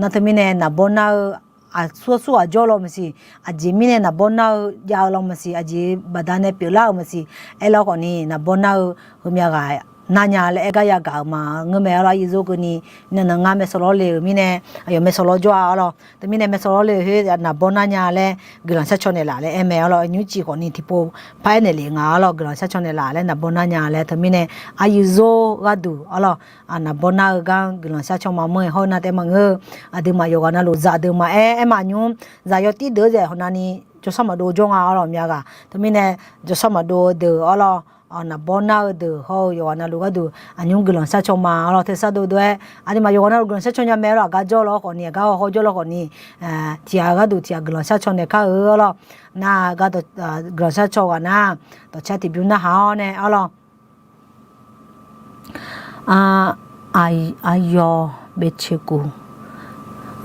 Nar teumirnae naqbawr nar-eu aqsur aqsur ghaq jawr law maqsiq, aqjeq mirnae naqbawr nar-eu jav-eu law maqsiq, aqjeq baqdanae pyeuflar-euq maqsiq, aerlar khawfni naqbawr nar-eu heumya ghaq nar nya laer aer gar yagaq-euq ma ngeur mae-awr lawr. Aryuif zor keuvni, nana ngar maeqsawq lawr le-euq mirnae, aqyawf maeqsawq lawr jawr-a-awr lawr. Teumirnae maeqsawq lawr le-eu khoer naqbawr nar nya laer guiqlanq sharcaw naeqlaf laer aer mae-awr lawr. Nymrcif khawfni tiqpov par aernaeq lef nga-awr lawr, guiqlanq sharcaw naeqlaf laer naqbawr nar nya laer. Teumirnae aryuif zor gharduq-awr lawr, naqbawr nar-eu gar guiqlanq sharcaw ma mawr-aer hawr-eu nar taef maqngeur-eu. Aqduimaf yawqghaq navluf zaqdeuq maqaer, aer maqnymr, zaqyaw tir deuq-eu zaeq hawqnavni jawrshar maqdov jawr nga-awr lawr, myav ghaq. Teumirnae jawrshar maqdov deuq-awr lawr, naqbawr nar-eu deuq hawr-eu yawqghaq navluf gharduq aqnymr guiqlanq sharcaw ma-awr lawr. Tersar dovdov-aer aqduimaf yawqghaq navluf guiqlanq sharcaw nya mae-awr lawr, aqgar jawr lawr khawfni, aqgar hawr hawr jawr lawr khawfni, tiq ghaq gharduq tiq ghaq guiqlanq sharcaw naeq kar-eu-awr lawr. Nar gar guiqlanq sharcaw ghaq nar, dawqcaer tiqbymr narhaq-awr nae-awr lawr. Aqyawf baeqceqkuq,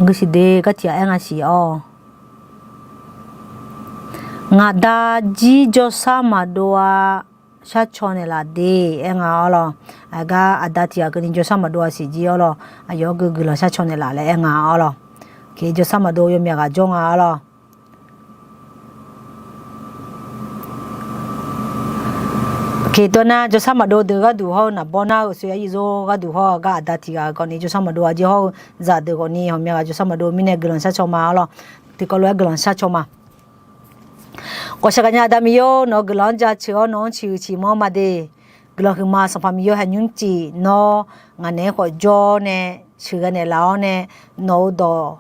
gusiq de gar tiq ghaq aer nga siq-awr. Ngaqda jir jawrshar maqdov-a, sharcaw naeqlaf de aer nga-awr lawr. Aqgar aqda tiq ghaq keuvni jawrshar maqdov-a siq jir-awr lawr, aqyawf-anr gui guiqlanq sharcaw naeqlaf laer aer nga-awr lawr. Oke, jawrshar maqdov yawmyaq ghaq jawr nga-awr lawr. Oke, tov nar jawrshar maqdov deuq gharduq hawr-eu naqbawr nar-eu soe aryuif zor gharduq hawr-eu gar aqda tiq ghaq-eu kawfni jawrshar maqdov-a jir hawr-eu zaqdeuq khawfni hawqmya ghaq jawrshar maqdov mirnae guiqlanq sharcaw ma-awr lawr. Tiqkawv lof-aer guiqlanq sharcaw ma. Ghawqshaq gaqnya aqda Miqyaer-or, nawq-eu guiqlanq-anr jaceuq-awr nawq-anr ciqhuiq ciqmanr ma de. Guiqlanq huiqma Sanqpaq Miqyaer haeq nymrcif nawr ngaq naeq-aer khawf jawr nae sheuqghae naeqlaf-awr nae, nawq-eu dawq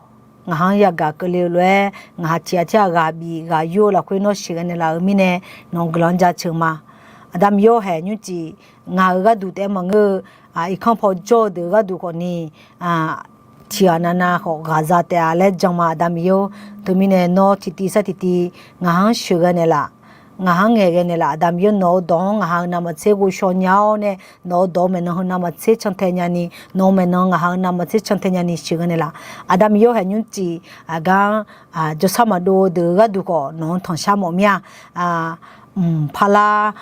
ngaq-anr yagaq keuvle-eu lof-aer, ngaq-haq tiq ghaq tirghaq ghaq bif ghaq yur-eu lafkhoer nawr sheuqghae naeqlaf-eu mirnae, nawq-eu guiqlanq-anr jaceuq ma. Aqda Miqyaer haeq nymrcif ngaq-euq gharduq taef-aer maqngeur-eu, irkanr paw jawr-eu deuq gharduq khawfni, tiq ghaq navnav khawf ghaqza taef-a laer jan ma Aqda Miqyaer-or. Teumirnae nawr tiqtiv sar tiqtiv ngaq-anr sheuqghae naeqlaf, ngaq-anr ngaeqghae naeqlaf. Aqda Miqyaer nawq-eu dawq-anr ngaq-euq navmaqtser ghovshaw nya-awr nae, nawq-eu dawq-eu maeqnan heu navmaqtser cantae nyani, nawq-eu maeqnan ngaq-euq navmaqtser cantae nyani sheuqghae naeqlaf. Aqda Miqyaer haeq nymrcif aqgar-anr jawrshar maqdov-eu deuq-eu gharduq khawf nawq-anr tanqshar mawf mir-a. Mq parlar,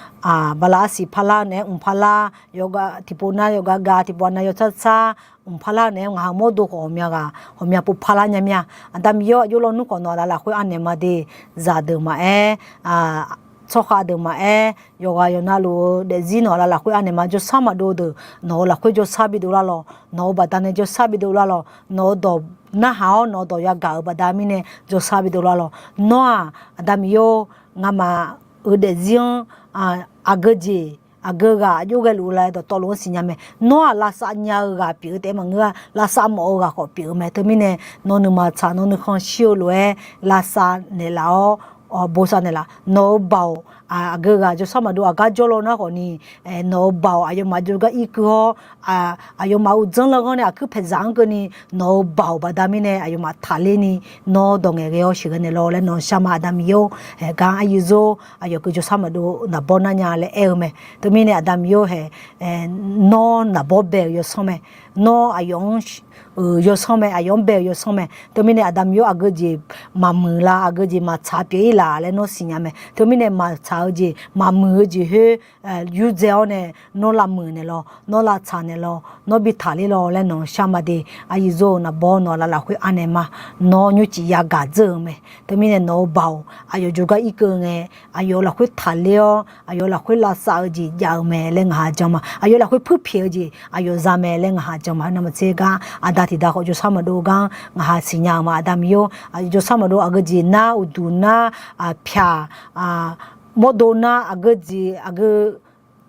bala arsiq parlar naeq-aer mq parlar, yawqgar tiqpov nar yawqgar gar, tiqpov nav yawtsar tsar, mq parlar naeq-aer ngaq-euq mawrdo khawf ghawqmya ghaq ghawqmya pov parlar nya mir-a. Aqda Miqyaer-or, aqjox lawnmr khawf nawq-eu lafkhoer anaeq ma de. Zaqdeuq maqaer, tsawrkhav deuq maqaer, yawqghaq yawqnavluf-eu daefzir nawq-eu lafkhoer anaeq ma. Jawrshar maqdov deuq nawq-eu lafkhoer jawrshar bidov lar lawq. Nawq-eu baqdanae jawrshar bidov lar lawq. Nawq-eu dawq narhaq-awr nawq-eu dawq yagaq-euq baqda mirnae jawrshar bidov lar lawq. Nawr-aq Aqda Miqyaer-or, ngamaf-euq daefzir-anr aqgeu jeq aqgeu ghaq aqjox ghaeluf-eu laer dawqtawvluf-anr siqnya mae. Nawr-aq lavsav nya-eu ghaq pyeuf-eu taef-aer maqngeur-a. Lavsav mawf-eu ghaq khawf pyeuf-eu mae. Teumirnae nawq nuima tsaq, nawq nuikhanr shir-eu lof-aer lavsav naeqlaf-awr, bosav naeqlaf. Nawq-eu baoq aqgeu ghaq jawrshar maqdov aqgar jawr law nar khawfni, nawq-eu baoq aqyawfmaf jawrgar irkeuv-awr, aqyawfmaf uqdzanr larghawr nae aqkuir paeqzaq-anr keuvni, nawq-eu baoq baqda mirnae aqyawfmaf taqler ni, nawr dawq ngaeqghae-awr sheuqghae naeqlaf laer nawq-anr shar ma. Aqda Miqyaer-or, haeq gar aryuif zor aqyawf keuv jawrshar maqdov naqbawr nar nya laer aer-eu mae. Teumirnae Aqda Miqyaer-or haeq, nawr naqbawr bae-euq yawsanr mae. Nawr aqyawf-anr yawsanr mae, aqyawf-anr bae-euq yawsanr mae. Teumirnae Aqda Miqyaer aqgeu jeq maqmuiq la, aqgeu jeq maqtsaq pyeuf-ir laf laer nawr siqnya mae. Teumirnae maqtsaq-eu jeq, maqmuiq-eu jeq khoer yurdzae-awr nae, nawr lavmuiq naeqlaf, nawr lavtsaq naeqlaf, nawr bi taqler lawq laer nawq-anr shar ma de. Aryuif zor-eu naqbawr nawq-eu lafkhoer anaeq ma. Nawr nymrcif yagaq dzeur-eu mae. Teumirnae nawq-eu baoq aqyawf jawrgar irkeuv ngae, aqyawf lafkhoer taqler-awr aqyawf lafkhoer lavsav-eu jeq jav-eu mae laer ngaq ha jan ma. Aqyawf lafkhoer puirpyaeq-eu jeq aqyawf za mae laer ngaq ha jan ma. Navmaqtser gar aqda tiqda khawf jawrshar maqdov gar-anr ngaq ha siqnya-eu ma. Aqda Miqyaer-or, jawrshar maqdov aqgeu jeq nar, uqduq nar, pyaq, mawrdo nar, aqgeu jeq aqgeu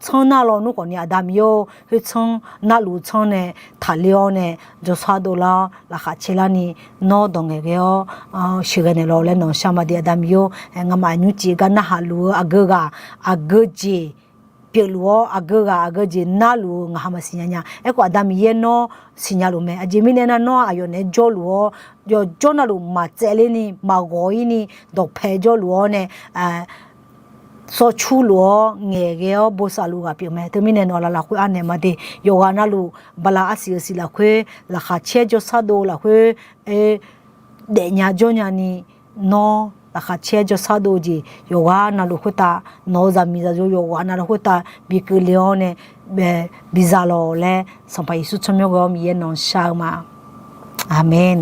tsanr nar lawnmr khawfni Aqda Miqyaer-or, khoertsanr narluf tsanr nae taqler-awr nae jawrshar dovlar-awr laqkhaq caer larni nawr dawq ngaeqghae-awr sheuqghae naeqlawq laer nawq shar ma de. Aqda Miqyaer-or, ngamaf aqnymr cif gar narhaq luf-eu aqgeu ghaq aqgeu jeq pyeufluf-awr aqgeu ghaq aqgeu jeq narluf-eu ngaq ha maqsiq nya nya. Aerkhawf Aqda Miqyaer nawr siqnya luf mae. Aqjeq mirnae nar nawr aqyawf naeq-aer jawrluf-awr yawqjawr navluf maqtsaevler ni maqghawq-ir ni dawqpae jawrluf-awr nae sawr curluf-awr ngaeqghae-awr bosav luf ghaq pyeuf mae. Teumirnae nawq laf lafkhoer anaeq ma de. Yawqghaq navluf bala arsiq-eu siq lafkhoer laqkhaq caer jawrshar dov lafkhoer daefnya jawrnya ni nawr laqkhaq caer jawrshar dov-eu jeq yawqghaq navluf khoertav nawq-eu zaqmiq zaqyo yawqghaq navluf khoertav bi keuvle-awr nae biza lawq laer Sanqpaq Yeqsur tsawrmyanr ghae-awr Miqyaer nawq shar-eu ma. Aqmeq.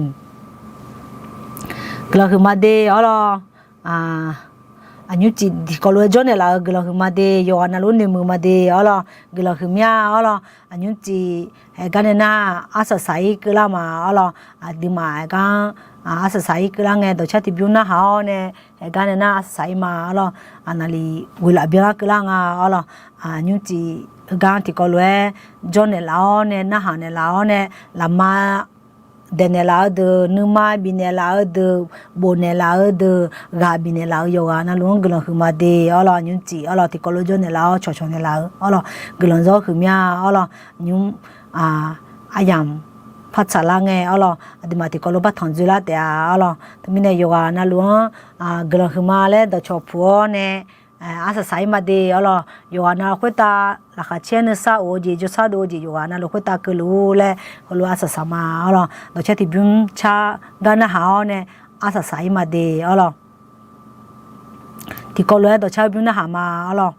Guiqlanq huiqma de arlawr. Aqnymr cif tiqkawv lof-aer jawrnaeq laf-eu guiqlanq huiqma de. Yawqghaq navluf noeqmuiq ma de arlawr. Guiqlanq huiqmya arlawr. Aqnymr cif haeqgar nae nar arsaq saq-ir keuvlar ma arlawr. Aqduimaf haeqgar arsaq saq-ir keuvlar ngae dawqcar tiqbymr narhaq-awr nae haeqgar nae nar arsaq saq-ir ma arlawr. Aqnavlif ghoeqlaf byanlar keuvlar nga arlawr. Aqnymr cif heugar tiqkawv lof-aer jawrnaeq laf-awr nae narhaq naeqlaf-awr nae lafma daeqnaeq laf-eu deuq nuima bifnaeq laf-eu deuq bofnaeq laf-eu deuq ghaq bifnaeq laf-eu yawqghaq navluf-anr guiqlanq huiqma de arlawr. Aqnymr cif arlawr tiqkawv lof-aer jawrnaeq laf-awr cawqcawq naeq laf-eu arlawr guiqlanq zawr huiqmya arlawr. Aqnymr aryamq par tsaqlar ngae arlawr aqduimaf tiqkawv lof par tanq dzoerlar taef-a arlawr. Teumirnae yawqghaq navluf-anr guiqlanq huiqma laer dawqcawq puq-awr nae arsaq saq-ir ma de arlawr. Yawqghaq navluf khoertav laqkhaq caer nuisar of-eu jeq jawrshar dov-eu jeq yawqghaq navluf khoertav keuvluf-ur laer heulof arsaq saq ma arlawr. Dawqcar tiqbymr car gar narhaq-awr nae arsaq saq-ir ma de arlawr. Tiqkawv lof-aer dawqcar bymr narhaq ma arlawr.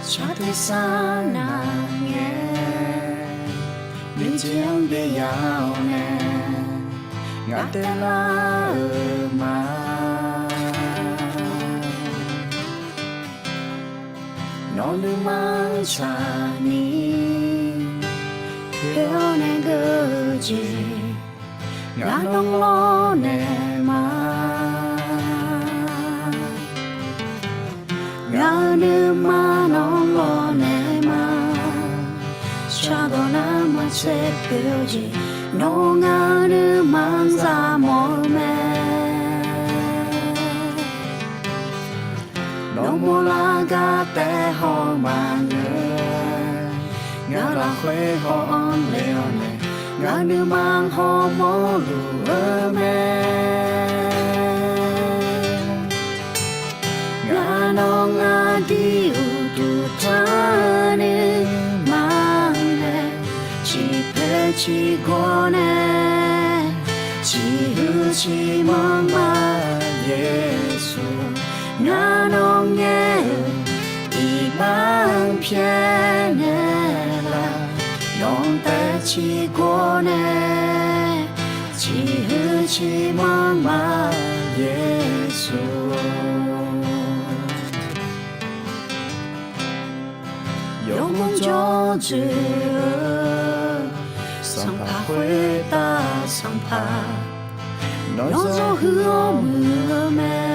Tsawrtuiv sar nav ngae, nuijeq-anr byav-awr nae, ngaq taev lar-euq ma. Nawr nuima-anr tsaqni, khoer-awr nae geur-eu jeq, ngar nawr lawrnaeq ma. Ngaq-euq nuima nawr lawrnaeq ma. Shardawq nar maqtser poeq-eu jeq, nawr ngaq-euq nuima-anr zaq mawf-eu mae. Nawr mawrlar gar taef haw maqngeur. Ngaq lafkhoer haw-anr le-awr nae, ngaq nuima-anr hawmawr luf-eu mae. Ngaq nawr ngaq dui uqduq tanr-eu nuima mae, ciqpoeq ciqgawr nae, ciqhuiq ciqmanr ma Yeqsur. Ngaq nawr ngaer-euq iqbax-anr pyaeqnaeq laf, nawq-anr taef ciqgawr nae, ciqhuiq ciqmanr ma Yeqsur. Yawmuiq jawr dzoeq-eu, Sanqpaq khoertav Sanqpaq, nawr zawr huiq-awr muiq-eu mae.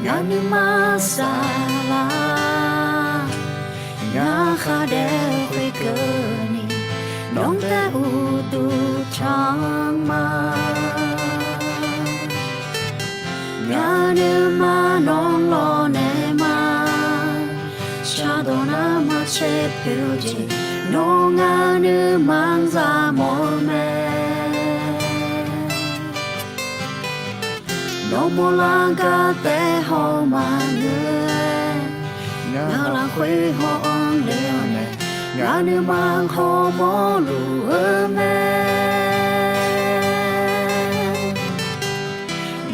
Ngaq nuima saflar, ngaq khar daef khoerkeuvni, nawq-anr taef uqduq tanq ma. Ngaq nuima nawr lawrnaeq ma. Shardawq nar maqtser poeq-eu jeq, nawr ngaq nuima-anr zaq mawf-eu mae. Nawr mawrlar gar taef haw maqngeur-aer, ngaq lafkhoer haw-anr le-awr nae, ngaq nuima hawmawr luf-eu mae.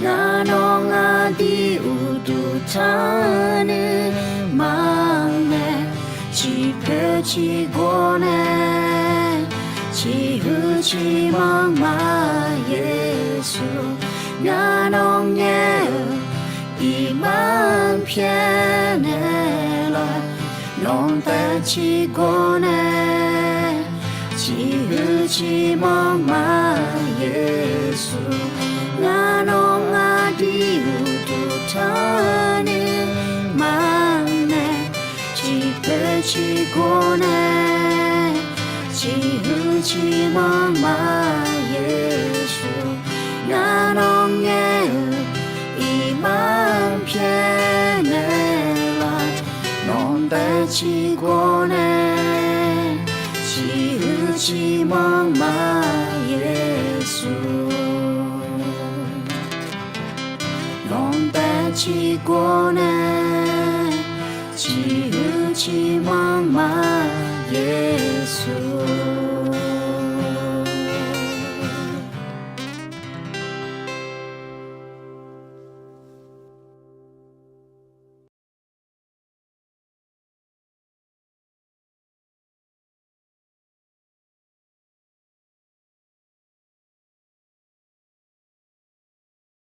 Ngaq nawr ngaq dui uqduq tanr-eu nuima-anr nae, ciqpoeq ciqgawr nae, ciqhuiq ciqmanr ma Yeqsur. Ngar nawr ngaer-eu iqbax pyaeqnaeq laf, nawq-anr taef ciqgawr nae ciqhuiq ciqmanr ma. Yeqsur, ngar nawr aqdui uqduq tanqnymr ma nae, ciqpoeq ciqgawr nae ciqhuiq ciqmanr ma. Yeqsur, ngar nawr ngaer-eu iqbax pyaeqnaeq laf, nawq-anr taef ciqgawr nae ciqhuiq ciqmanr ma. Yeqsur, nawq-anr taef ciqgawr nae ciqhuiq ciqmanr ma. Yeqsur